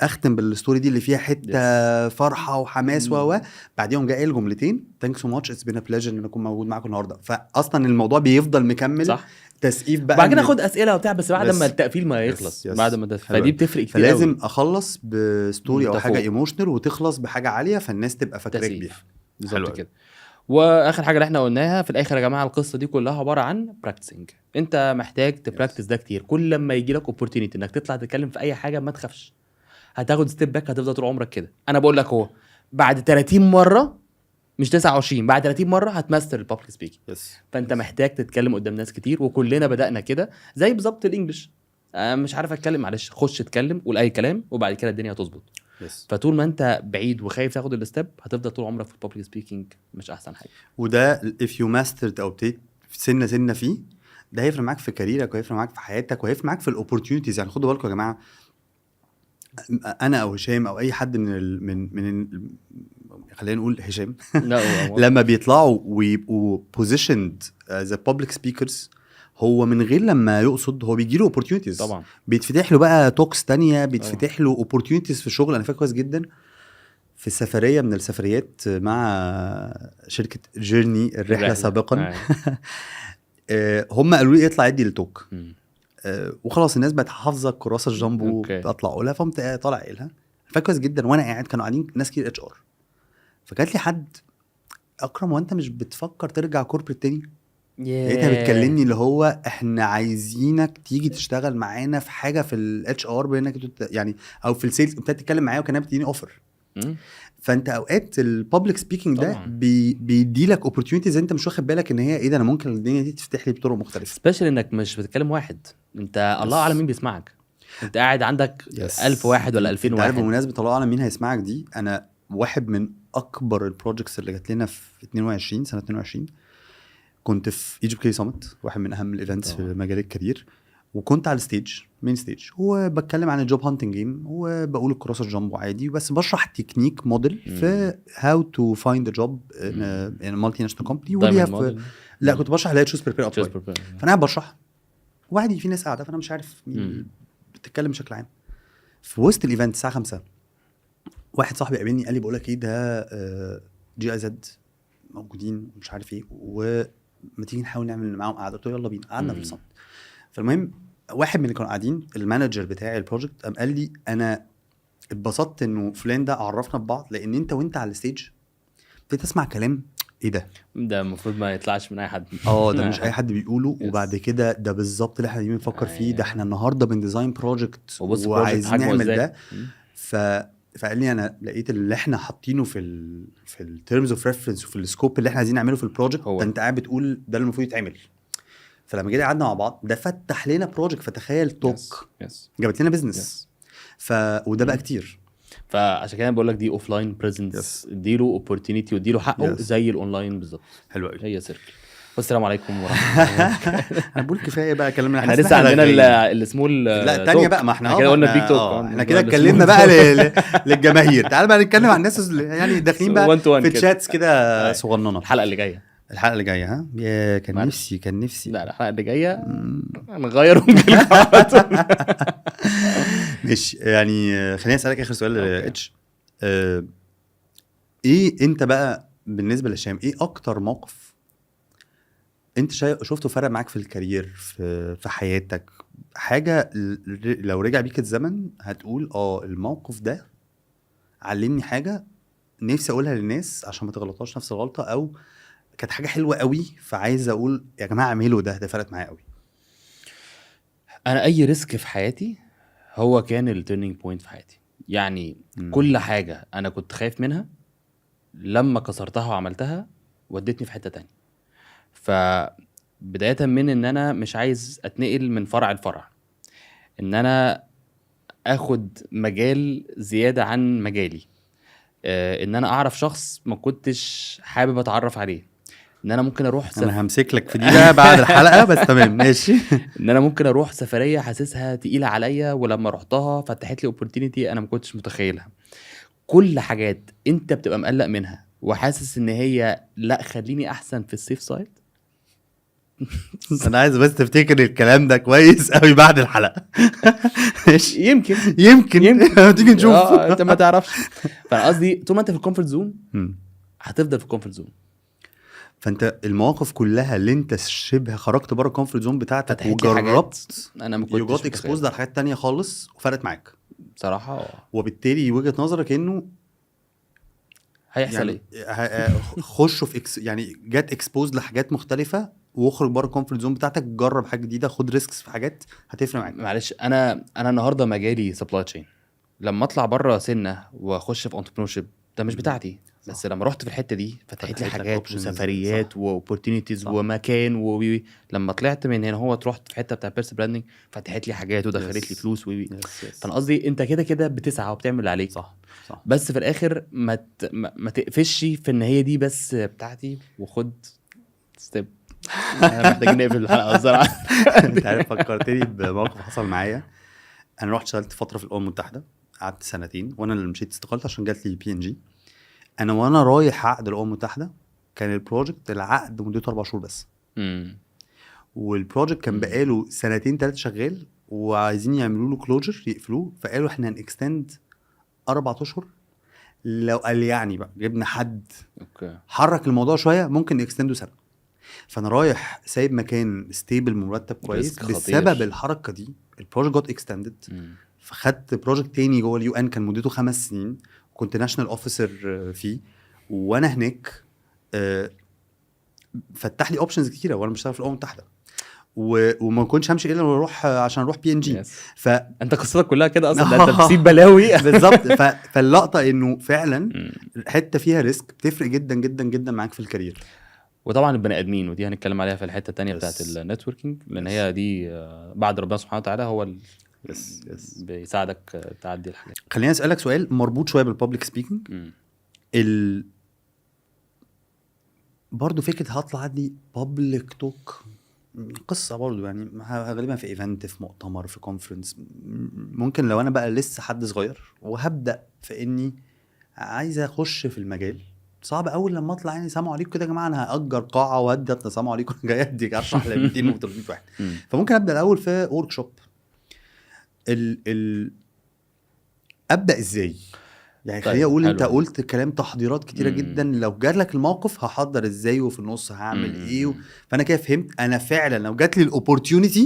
اختم بال story دي اللي فيها حتة فرحه وحماس و بعديهم جاي قايل جملتين thanks so much، it's been a pleasure ان اكون موجود معاكم النهارده. فاصلا الموضوع بيفضل مكمل صح. تسقيف بقى بعد كده اخد اسئلة وبتاع، بس بعد بس. ما التقفيل ما يخلص، yes. بعد ما ده حلو فدي أوي. بتفرق كتير فلازم قوي. اخلص ب story او انت حاجة فوق. emotional وتخلص بحاجة عالية فالناس تبقى فاكراك تسقيف. بيها. حلو بالظبط أوي. كده. واخر حاجة اللي احنا قلناها في الاخر يا جماعة، القصة دي كلها عبارة عن practicing. انت محتاج ت practice ده كتير. كل لما يجي لك opportunity انك تطلع تتكلم في اي حاجة ما تخافش، هتاخد step back، هتفضل طول عمرك كده. انا بقول لك هو بعد 30 مرة مش 29، بعد 30 مرة هت master ال public speaking. فانت محتاج تتكلم قدام ناس كتير، وكلنا بدانا كده زي بالظبط ال English، أنا مش عارف اتكلم، معلش خش اتكلم قول اي كلام وبعد كده الدنيا هتظبط. فطول ما انت بعيد وخايف تاخد ال step هتفضل طول عمرك في ال public speaking مش احسن حاجة. وده if you mastered او ابتديت سنة سنة فيه، ده هيفرق معاك في كاريرك وهيفرق معاك في حياتك وهيفرق معاك في ال opportunities. يعني خدوا بالكم يا جماعة، انا او هشام او اي حد من ال من من ال خلينا نقول هشام، لا هو- لما بيطلعوا ويبقوا positioned as a public speakers، هو من غير لما يقصد هو بيجي له opportunities. بيتفتح له بقى talks تانية، بيتفتح له opportunities في الشغل. انا فاكر كويس جدا في سفرية من السفريات مع شركة Journey الرحلة سابقا، هم قالوا لي اطلع ادي ال talk. وخلاص الناس بقت حافظه الكراسة الجامبو، اطلع اقولها. فقمت طالع قايلها. فاكر كويس جدا وانا قاعد كانوا قاعدين ناس كتير HR، فجات لي حد: اكرم، وانت مش بتفكر ترجع corporate تاني؟ لقيتها بتكلمني اللي هو احنا عايزينك تيجي تشتغل معانا في حاجة في ال HR بانك يعني او في ال sales. ابتدت تتكلم معايا وكانها بتديني offer. فانت اوقات ال public speaking ده بيدي لك opportunities انت مش واخد بالك ان هي ايه ده، انا ممكن الدنيا دي تفتح لي بطرق مختلفة. especially انك مش بتتكلم واحد، انت الله اعلم مين بيسمعك، انت قاعد عندك 1000 واحد ولا 2000 انت عارف، واحد. بمناسبة الله اعلم مين هيسمعك دي، انا واحد من اكبر ال projects اللي جات لنا في 22، سنة 22، كنت في Egypt Career Summit، واحد من اهم ال events في مجال ال career، وكنت على ال stage، main stage، وبتكلم عن ال job hunting game وبقول الكراسة الجامبو عادي، بس بشرح technique model في how to find a job in multinational company وليها في، لا، كنت بشرح اللي هي choose prepare apply. فانا قاعد بشرح وعادي، في ناس قاعده، فانا مش عارف مين بتتكلم بشكل عام. في وسط ال event الساعة 5 واحد صاحبي قابلني قال لي: بقول لك ايه، ده GIZ موجودين ومش عارف ايه، وما تيجي نحاول نعمل معاهم قعدة؟ قلت له يلا بينا. قعدنا في ال summit. فالمهم واحد من اللي كانوا قاعدين، ال manager بتاع ال project، قام قال لي: انا اتبسطت انه فلان ده عرفنا ببعض، لان انت وانت على ال stage ابتديت اسمع كلام ايه ده؟ ده المفروض ما يطلعش من اي حد. اه، ده مش اي حد بيقوله. وبعد كده ده بالظبط اللي احنا دايما بنفكر فيه، ده احنا النهارده بن design project وبص project وعايزين حجمه نعمل ازاي. ده. فقال لي: انا لقيت اللي احنا حاطينه في ال terms of reference وفي ال scope اللي احنا عايزين نعمله في ال project هو ده انت قاعد بتقول ده اللي المفروض يتعمل. فلما جينا قعدنا مع بعض ده فتح لنا project. فتخيل talk جابت لنا business. وده بقى كتير. فعشان كده بقول لك دي offline presence، اديله opportunity واديله حقه زي الاونلاين بالظبط. حلو قوي. هي circle. والسلام عليكم ورحمة الله. انا بقول كفاية بقى كلامنا. احنا لسه عندنا ال small لا، الثانية بقى، ما احنا كده قلنا big talk. احنا كده اتكلمنا بقى للجماهير. تعال بقى نتكلم عن الناس اللي يعني داخلين بقى في chats كده صغننه. الحلقة اللي جاية. الحلقة اللي جايه، ها؟ يا كان معلش. نفسي، كان نفسي. لا، الحلقة اللي جاية هنغير ونجيلكم على طول. ماشي، يعني خليني اسالك اخر سؤال. okay. اتش ايه انت بقى بالنسبة لهشام، ايه اكتر موقف انت شايف شفته فرق معاك في ال career، في حياتك؟ حاجة لو رجع بيك الزمن هتقول الموقف ده علمني حاجة نفسي اقولها للناس عشان ما تغلطوش نفس الغلطة، او كانت حاجة حلوة قوي فعايز اقول يا جماعة اعملوا ده، ده فرقت معايا قوي. انا اي risk في حياتي هو كان ال turning point في حياتي. يعني كل حاجة انا كنت خايف منها لما كسرتها وعملتها ودتني في حتة تانية. فبداية من ان انا مش عايز اتنقل من فرع لفرع، ان انا اخد مجال زيادة عن مجالي، ان انا اعرف شخص ما كنتش حابب اتعرف عليه، ان انا ممكن اروح انا همسك لك في دي بقى بعد الحلقة، بس تمام ماشي. ان انا ممكن اروح سفرية حاسسها تقيلة عليا، ولما رحتها فتحت لي opportunity انا ما كنتش متخيلها. كل حاجات انت بتبقى مقلق منها وحاسس ان هي لا خليني احسن في ال safe side. انا عايز بس تفتكر الكلام ده كويس قوي بعد الحلقة. ماشي. يمكن يمكن تيجي نشوف. انت ما تعرفش. فانا قصدي طول ما انت في ال comfort zone هتفضل في ال comfort zone. فانت المواقف كلها اللي انت شبه خرجت بره ال comfort zone بتاعتك فتحت لي حاجات وجربت، انا ما كنتش you got exposed على حاجات تانية خالص وفرقت معاك بصراحة. وبالتالي وجهه نظرك انه هيحصل يعني ايه؟ خشوا في يعني get exposed لحاجات مختلفة واخرج بره ال comfort zone بتاعتك، جرب حاجة جديدة، خد risks في حاجات هتفرق معاك. معلش انا النهارده مجالي supply chain، لما اطلع بره سنة واخش في entrepreneurship ده مش بتاعتي، بس لما رحت في الحتة دي فتحت لي حاجات وسفريات و opportunities ومكان لما طلعت من هنا هو رحت في حتة بتاع personal branding فتحت لي حاجات ودخلت لي فلوس فانا قصدي انت كده كده بتسعى وبتعمل اللي عليك. صح. بس في الاخر ما تقفش في ان هي دي بس بتاعتي وخد step. احنا محتاجين نقفل الحلقة الصراحة. انت عارف فكرتني بموقف حصل معايا. انا رحت اشتغلت فترة في الامم المتحدة، قعدت سنتين، وانا اللي مشيت استقلت عشان جات لي بي ان جي. انا وانا رايح عقد الامم المتحدة كان ال project العقد مدته 4 شهور بس، وال project كان بقاله 2 3 شغال وعايزين يعملوا له closure يقفلوه، فقالوا احنا هن extend 4 اشهر. لو قال يعني بقى جبنا حد حرك الموضوع شوية ممكن ن extend ه سنة. فانا رايح سايب مكان stable مرتب كويس، بسبب الحركة دي ال project got extended. فخدت project تاني جوه ال UN كان مدته 5 سنين، كنت national officer فيه. وانا هناك فتح لي options كتيرة وانا بشتغل في الامم المتحدة، وما كنتش همشي الا لما اروح عشان اروح بي ان جي. انت قصتك كلها كده اصلا، ده انت بتسيب بلاوي. بالظبط. فاللقطه انه فعلا حتة فيها risk بتفرق جدا جدا جدا معاك في ال career. وطبعا البني ادمين، ودي هنتكلم عليها في الحتة الثانية بتاعت ال networking، لان هي دي بعد ربنا سبحانه وتعالى هو بيساعدك تعدي الحاجات. خليني اسالك سؤال مربوط شوية بال public speaking. برضه فكرة هطلع ادي public talk قصة برضه، يعني غالبا في event، في مؤتمر، في conference. ممكن لو انا بقى لسه حد صغير وهبدا في اني عايز اخش في المجال، صعب اول لما اطلع يعني سلام عليكم كده يا جماعة انا هاجر قاعة وادي سلام عليكم جاي ادي اشرح ل 200 و 300 واحد. فممكن ابدا الاول في workshop. ال ابدا ازاي يعني؟ خليني اقول انت قلت كلام تحضيرات كتيرة جدا، لو جالك الموقف هحضر ازاي وفي النص هعمل ايه فانا كده فهمت انا فعلا لو جات لي ال opportunity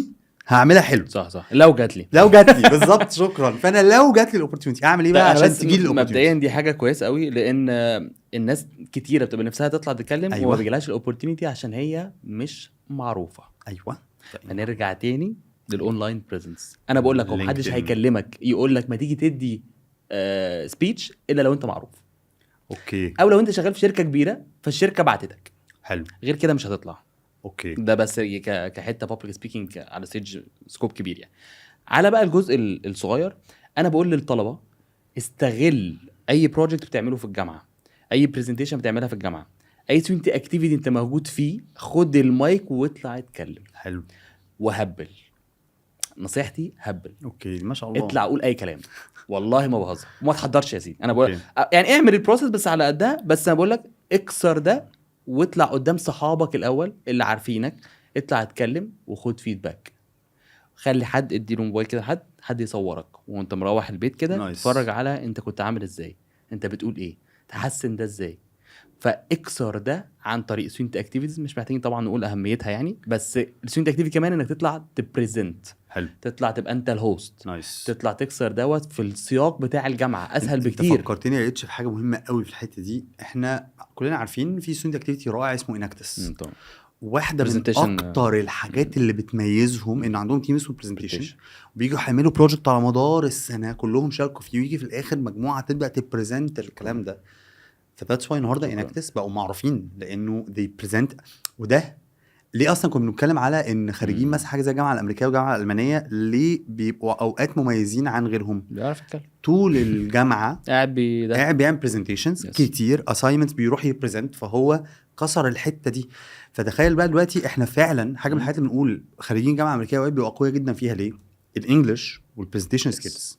هعملها حلو. صح لو جات لي بالظبط. شكرا. فانا لو جات لي ال opportunity اعمل ايه بقى عشان تجي لي ال opportunity؟ مبدئيا دي حاجة كويسة قوي، لان الناس كتيرة بتبقى نفسها تطلع تتكلم. أيوة. وما بيجيلهاش ال opportunity عشان هي مش معروفة. ايوه. هنرجع تاني لل online presence. انا بقول لك محدش هيكلمك يقول لك ما تيجي تدي speech الا لو انت معروف. okay. او لو انت شغال في شركة كبيرة فالشركه بعتتك. حلو. غير كده مش هتطلع. okay. ده بس كحته public speaking على stage scope كبير يعني. على بقى الجزء الصغير، انا بقول للطلبة استغل اي project بتعمله في الجامعة، اي presentation بتعملها في الجامعة، اي student activity انت موجود فيه، خد المايك واطلع اتكلم. حلو. وهبل. نصيحتي هبل. okay ما شاء الله. اطلع قول اي كلام، والله ما بهزر، وما تحضرش يا سيدي. انا بقول يعني اعمل ال process بس على قدها، بس انا بقول لك اكسر ده واطلع قدام صحابك الاول اللي عارفينك، اطلع اتكلم وخد feedback. خلي حد اديله موبايل كده، حد يصورك وانت مروح البيت كده، اتفرج على انت كنت عامل ازاي، انت بتقول ايه، تحسن ده ازاي. فاكسر ده عن طريق student activities، مش محتاجين طبعا نقول اهميتها يعني، بس ال student activity كمان انك تطلع ت present. حلو. تطلع تبقى انت ال host. nice. تطلع تكسر دوت في السياق بتاع الجامعة اسهل انت بكتير. فكرتني يا اتش في حاجة مهمة قوي في الحتة دي. احنا كلنا عارفين في student activity رائع اسمه Enactus. طبعا. واحدة من Presentation. اكتر الحاجات اللي بتميزهم ان عندهم team اسمه presentation. Presentation. وبييجوا يعملوا project على مدار السنه، كلهم شاركوا فيه، ويجي في الاخر مجموعة تبدا ت present الكلام ده. ف that's why النهارده شكراً. Enactus بقوا معروفين لانه they present. وده ليه اصلا كنا بنتكلم على ان خريجين مثلا حاجة زي الجامعة الامريكية والجامعة الالمانية ليه بيبقوا اوقات مميزين عن غيرهم. بيعرف يتكلم. طول الجامعة قاعد بي ده قاعد بيعمل presentations كتير، assignments، بيروح ي present، فهو كسر الحتة دي. فتخيل بقى دلوقتي احنا فعلا حاجة من الحاجات اللي بنقول خريجين جامعه امريكية اوقات بيبقوا اقوياء جدا فيها، ليه؟ ال English وال presentation skills.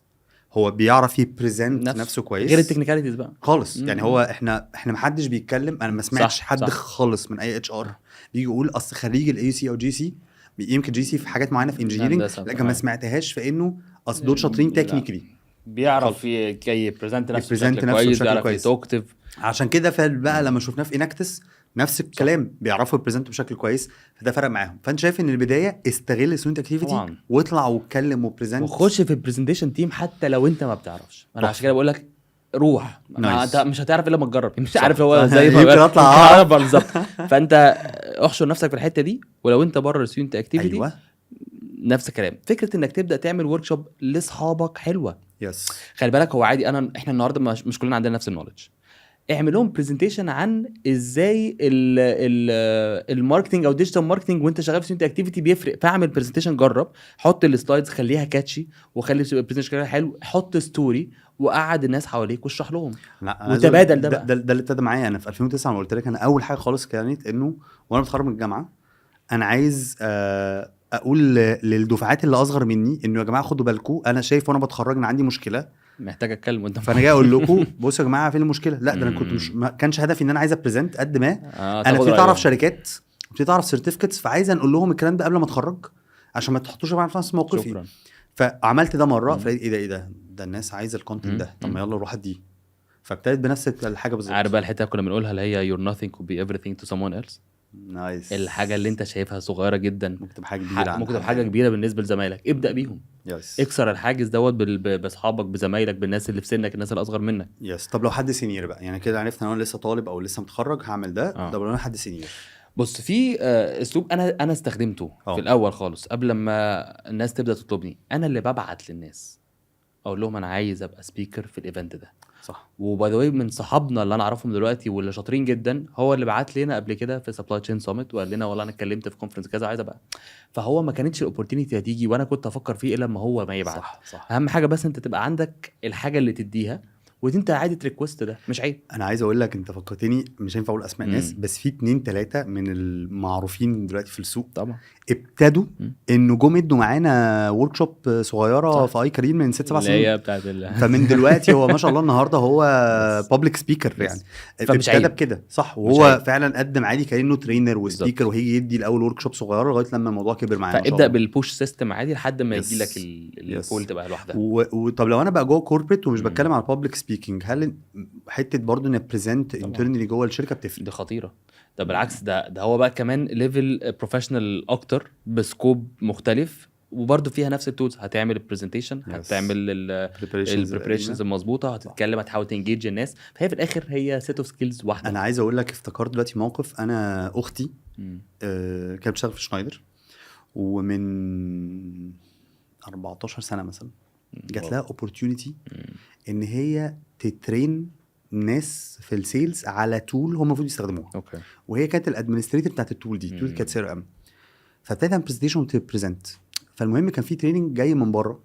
هو بيعرف ي present نفسه. نفسه كويس غير ال technicalities بقى. خالص. يعني هو احنا ما حدش بيتكلم، انا ما سمعتش حد خالص من اي HR بيجي يقول اصل خريج ال AUC او GC، يمكن GC في حاجات معينة في engineering، هندسة، لكن ما سمعتهاش في انه اصل دول شاطرين لا. technically. بيعرف ي present نفسه ي present بشكل نفسه كويس، بشكل بيعرف كويس. ي talkative. عشان كده بقى لما شفناه في Enactus نفس الكلام، بيعرفوا ي present وا بشكل كويس، فده فرق معاهم. فانت شايف ان البداية استغل student activity واطلع واتكلم و present. وخش في ال presentation team حتى لو انت ما بتعرفش. انا عشان كده بقول لك روح، ما nice. انت مش هتعرف الا لما تجرب. مش عارف هو زي ما يمكن اطلع اعرف بالظبط. فانت احشر نفسك في الحتة دي، ولو انت بره ال student activity نفس الكلام. فكرة انك تبدا تعمل workshop لاصحابك حلوه. خلي بالك، هو عادي، احنا النهارده مش كلنا عندنا نفس ال knowledge. اعمل لهم presentation عن ازاي ال marketing او digital marketing وانت شغال في student activity بيفرق. فاعمل presentation، جرب، حط ال slides، خليها catchy، وخلي ال presentation شكلها حلو، حط story، وقعد الناس حواليك واشرح لهم. لا، أنا عايز أقول وتبادل ده بقى. ده اللي ابتدى معايا انا في 2009. انا قلت لك انا اول حاجة خالص كانت انه وانا بتخرج من الجامعة انا عايز اقول للدفعات اللي اصغر مني انه يا جماعة خدوا بالكم، انا شايف وانا بتخرج ان عندي مشكله. محتاج اتكلم قدام. فانا جاي اقول لكم بصوا يا جماعة فين المشكله. لا، ده انا كنت مش ما كانش هدفي ان انا عايز ا present قد ما انا تاخد ابتديت اعرف رأيهم. شركات، ابتديت اعرف certificates، فعايز انقل لهم الكلام ده قبل ما اتخرج عشان ما تحطوش في نفس موقفي. شكرا. فعملت ده مره، فلقيت ايه ده، ايه ده، ده الناس عايزه ال content ده، طب ما يلا روح اديه. فابتدت بنفس الحاجة بالظبط. عارف بقى الحتة اللي كنا بنقولها اللي هي your nothing could be everything to someone else؟ nice. الحاجة اللي انت شايفها صغيرة جدا ممكن تبقى حاجة كبيرة عند ممكن تبقى حد. حاجة كبيرة بالنسبة لزمايلك. ابدا بيهم. اكسر الحاجز دوت باصحابك، بزمايلك، بالناس اللي في سنك، الناس اللي اصغر منك. yes. طب لو حد senior بقى، يعني كده عرفت ان انا لسه طالب او لسه متخرج هعمل ده. طب لو انا حد senior؟ بص، في اسلوب انا استخدمته في الاول خالص قبل ما الناس تبدا تطلبني. انا اللي ببعت للناس اقول لهم انا عايز ابقى speaker في ال event ده. و by the way من صحابنا اللي انا اعرفهم دلوقتي واللي شاطرين جدا هو اللي بعت لنا قبل كده في supply chain summit وقال لنا والله انا اتكلمت في conference كذا، عايز ابقى. فهو ما كانتش ال opportunity هتيجي وانا كنت افكر فيه الا لما هو ما يبعت. صح صح اهم حاجة بس انت تبقى عندك الحاجة اللي تديها، وانت عادي ت request، ده مش عيب. انا عايز اقول لك، انت فكرتني، مش هينفع اقول اسماء ناس، بس في اتنين تلاتة من المعروفين دلوقتي في السوق ابتدوا انه جم ادوا معانا workshop صغيرة في iCareer من 6 7 اللي سنين. هي بتاعت ال فمن دلوقتي هو ما شاء الله النهارده هو public speaker. يعني فمش ابتدى عيب. بكده، صح. مش وهو عيب. فعلا قدم عادي كانه trainer و speaker، وهيجي يدي الاول workshop صغيرة لغاية لما الموضوع كبر معاه ما شاء فابدا الله. بال push system عادي لحد ما يجي لك ال call تبقى لوحدها. وطب لو انا بقى جوه corporate ومش بتكلم على public speaking، هل حتة برضه ان present internally جوه الشركة بتفرق؟ دي خطيره، ده بالعكس، ده هو بقى كمان level professional اكتر ب scope مختلف، وبرده فيها نفس ال tools. هتعمل ال presentation، هتعمل ال preparations المظبوطه، هتتكلم، هتحاول ت engage الناس. فهي في الاخر هي set of skills واحده. انا عايز اقول لك افتكرت دلوقتي موقف، انا اختي كانت بتشتغل في شنايدر، ومن 14 سنة مثلا جات لها opportunity ان هي ت train ناس في ال sales على tool هم المفروض يستخدموها. وهي كانت ال administrator بتاعت ال tool دي، ال tool كانت CRM. فابتدت تعمل presentation وت present. فالمهم كان في training جاي من بره،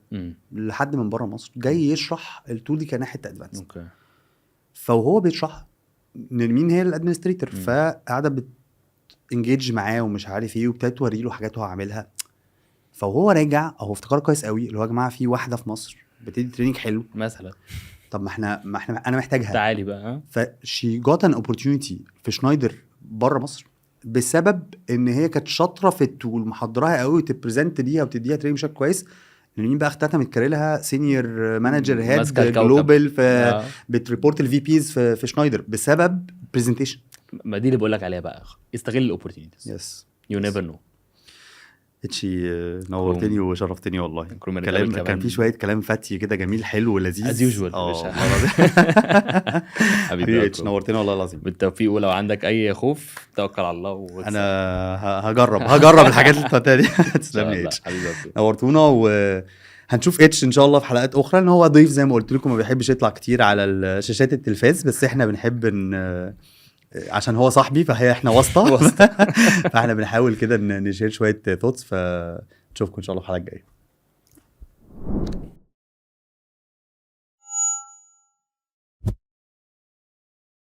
لحد من بره مصر جاي يشرح ال tool دي، كان حتة advanced. فوهو بيشرح مين هي ال administrator، فقاعدة بت engage معاه ومش عارف ايه، وابتدت توري له حاجات هو عاملها. فهو راجع هو افتكر كويس قوي، اللي هو يا جماعة في واحدة في مصر بتدي training حلو. مثلا. طب ما احنا انا محتاجها. تعالي بقى، ها. ف she got an opportunity في شنايدر بره مصر بسبب ان هي كانت شاطرة في ال tool، محضراها قوي، وت present ليها وتديها training بشكل كويس. مين بقى اختتمت career ها؟ senior manager head ماسكة الكوكب. global في بت report ال VPs في شنايدر بسبب presentation. ما دي اللي بقول لك عليها بقى، استغل ال opportunities. You never know. اتشي، نورتني وشرفتني والله. كروم. كلام كان في شوية كلام فتي كده، جميل، حلو ولذيذ. As usual يا باشا. والله العظيم. حبيبي حبيبي يا اتش، كروم. نورتني والله العظيم. بالتوفيق، ولو عندك اي خوف توكل على الله واكسب. انا هجرب الحاجات اللي انت قلتها دي. إن تسلم شاء لي الله. اتش. حبيبي يا كروم. نورتونا، وهنشوف اتش ان شاء الله في حلقات اخرى، ان هو ضيف زي ما قلت لكم ما بيحبش يطلع كتير على الشاشات التلفاز، بس احنا بنحب ان عشان هو صاحبي فهي احنا واسطه، فاحنا بنحاول كده ن share شوية thoughts. فنشوفكم ان شاء الله في الحلقة الجاية.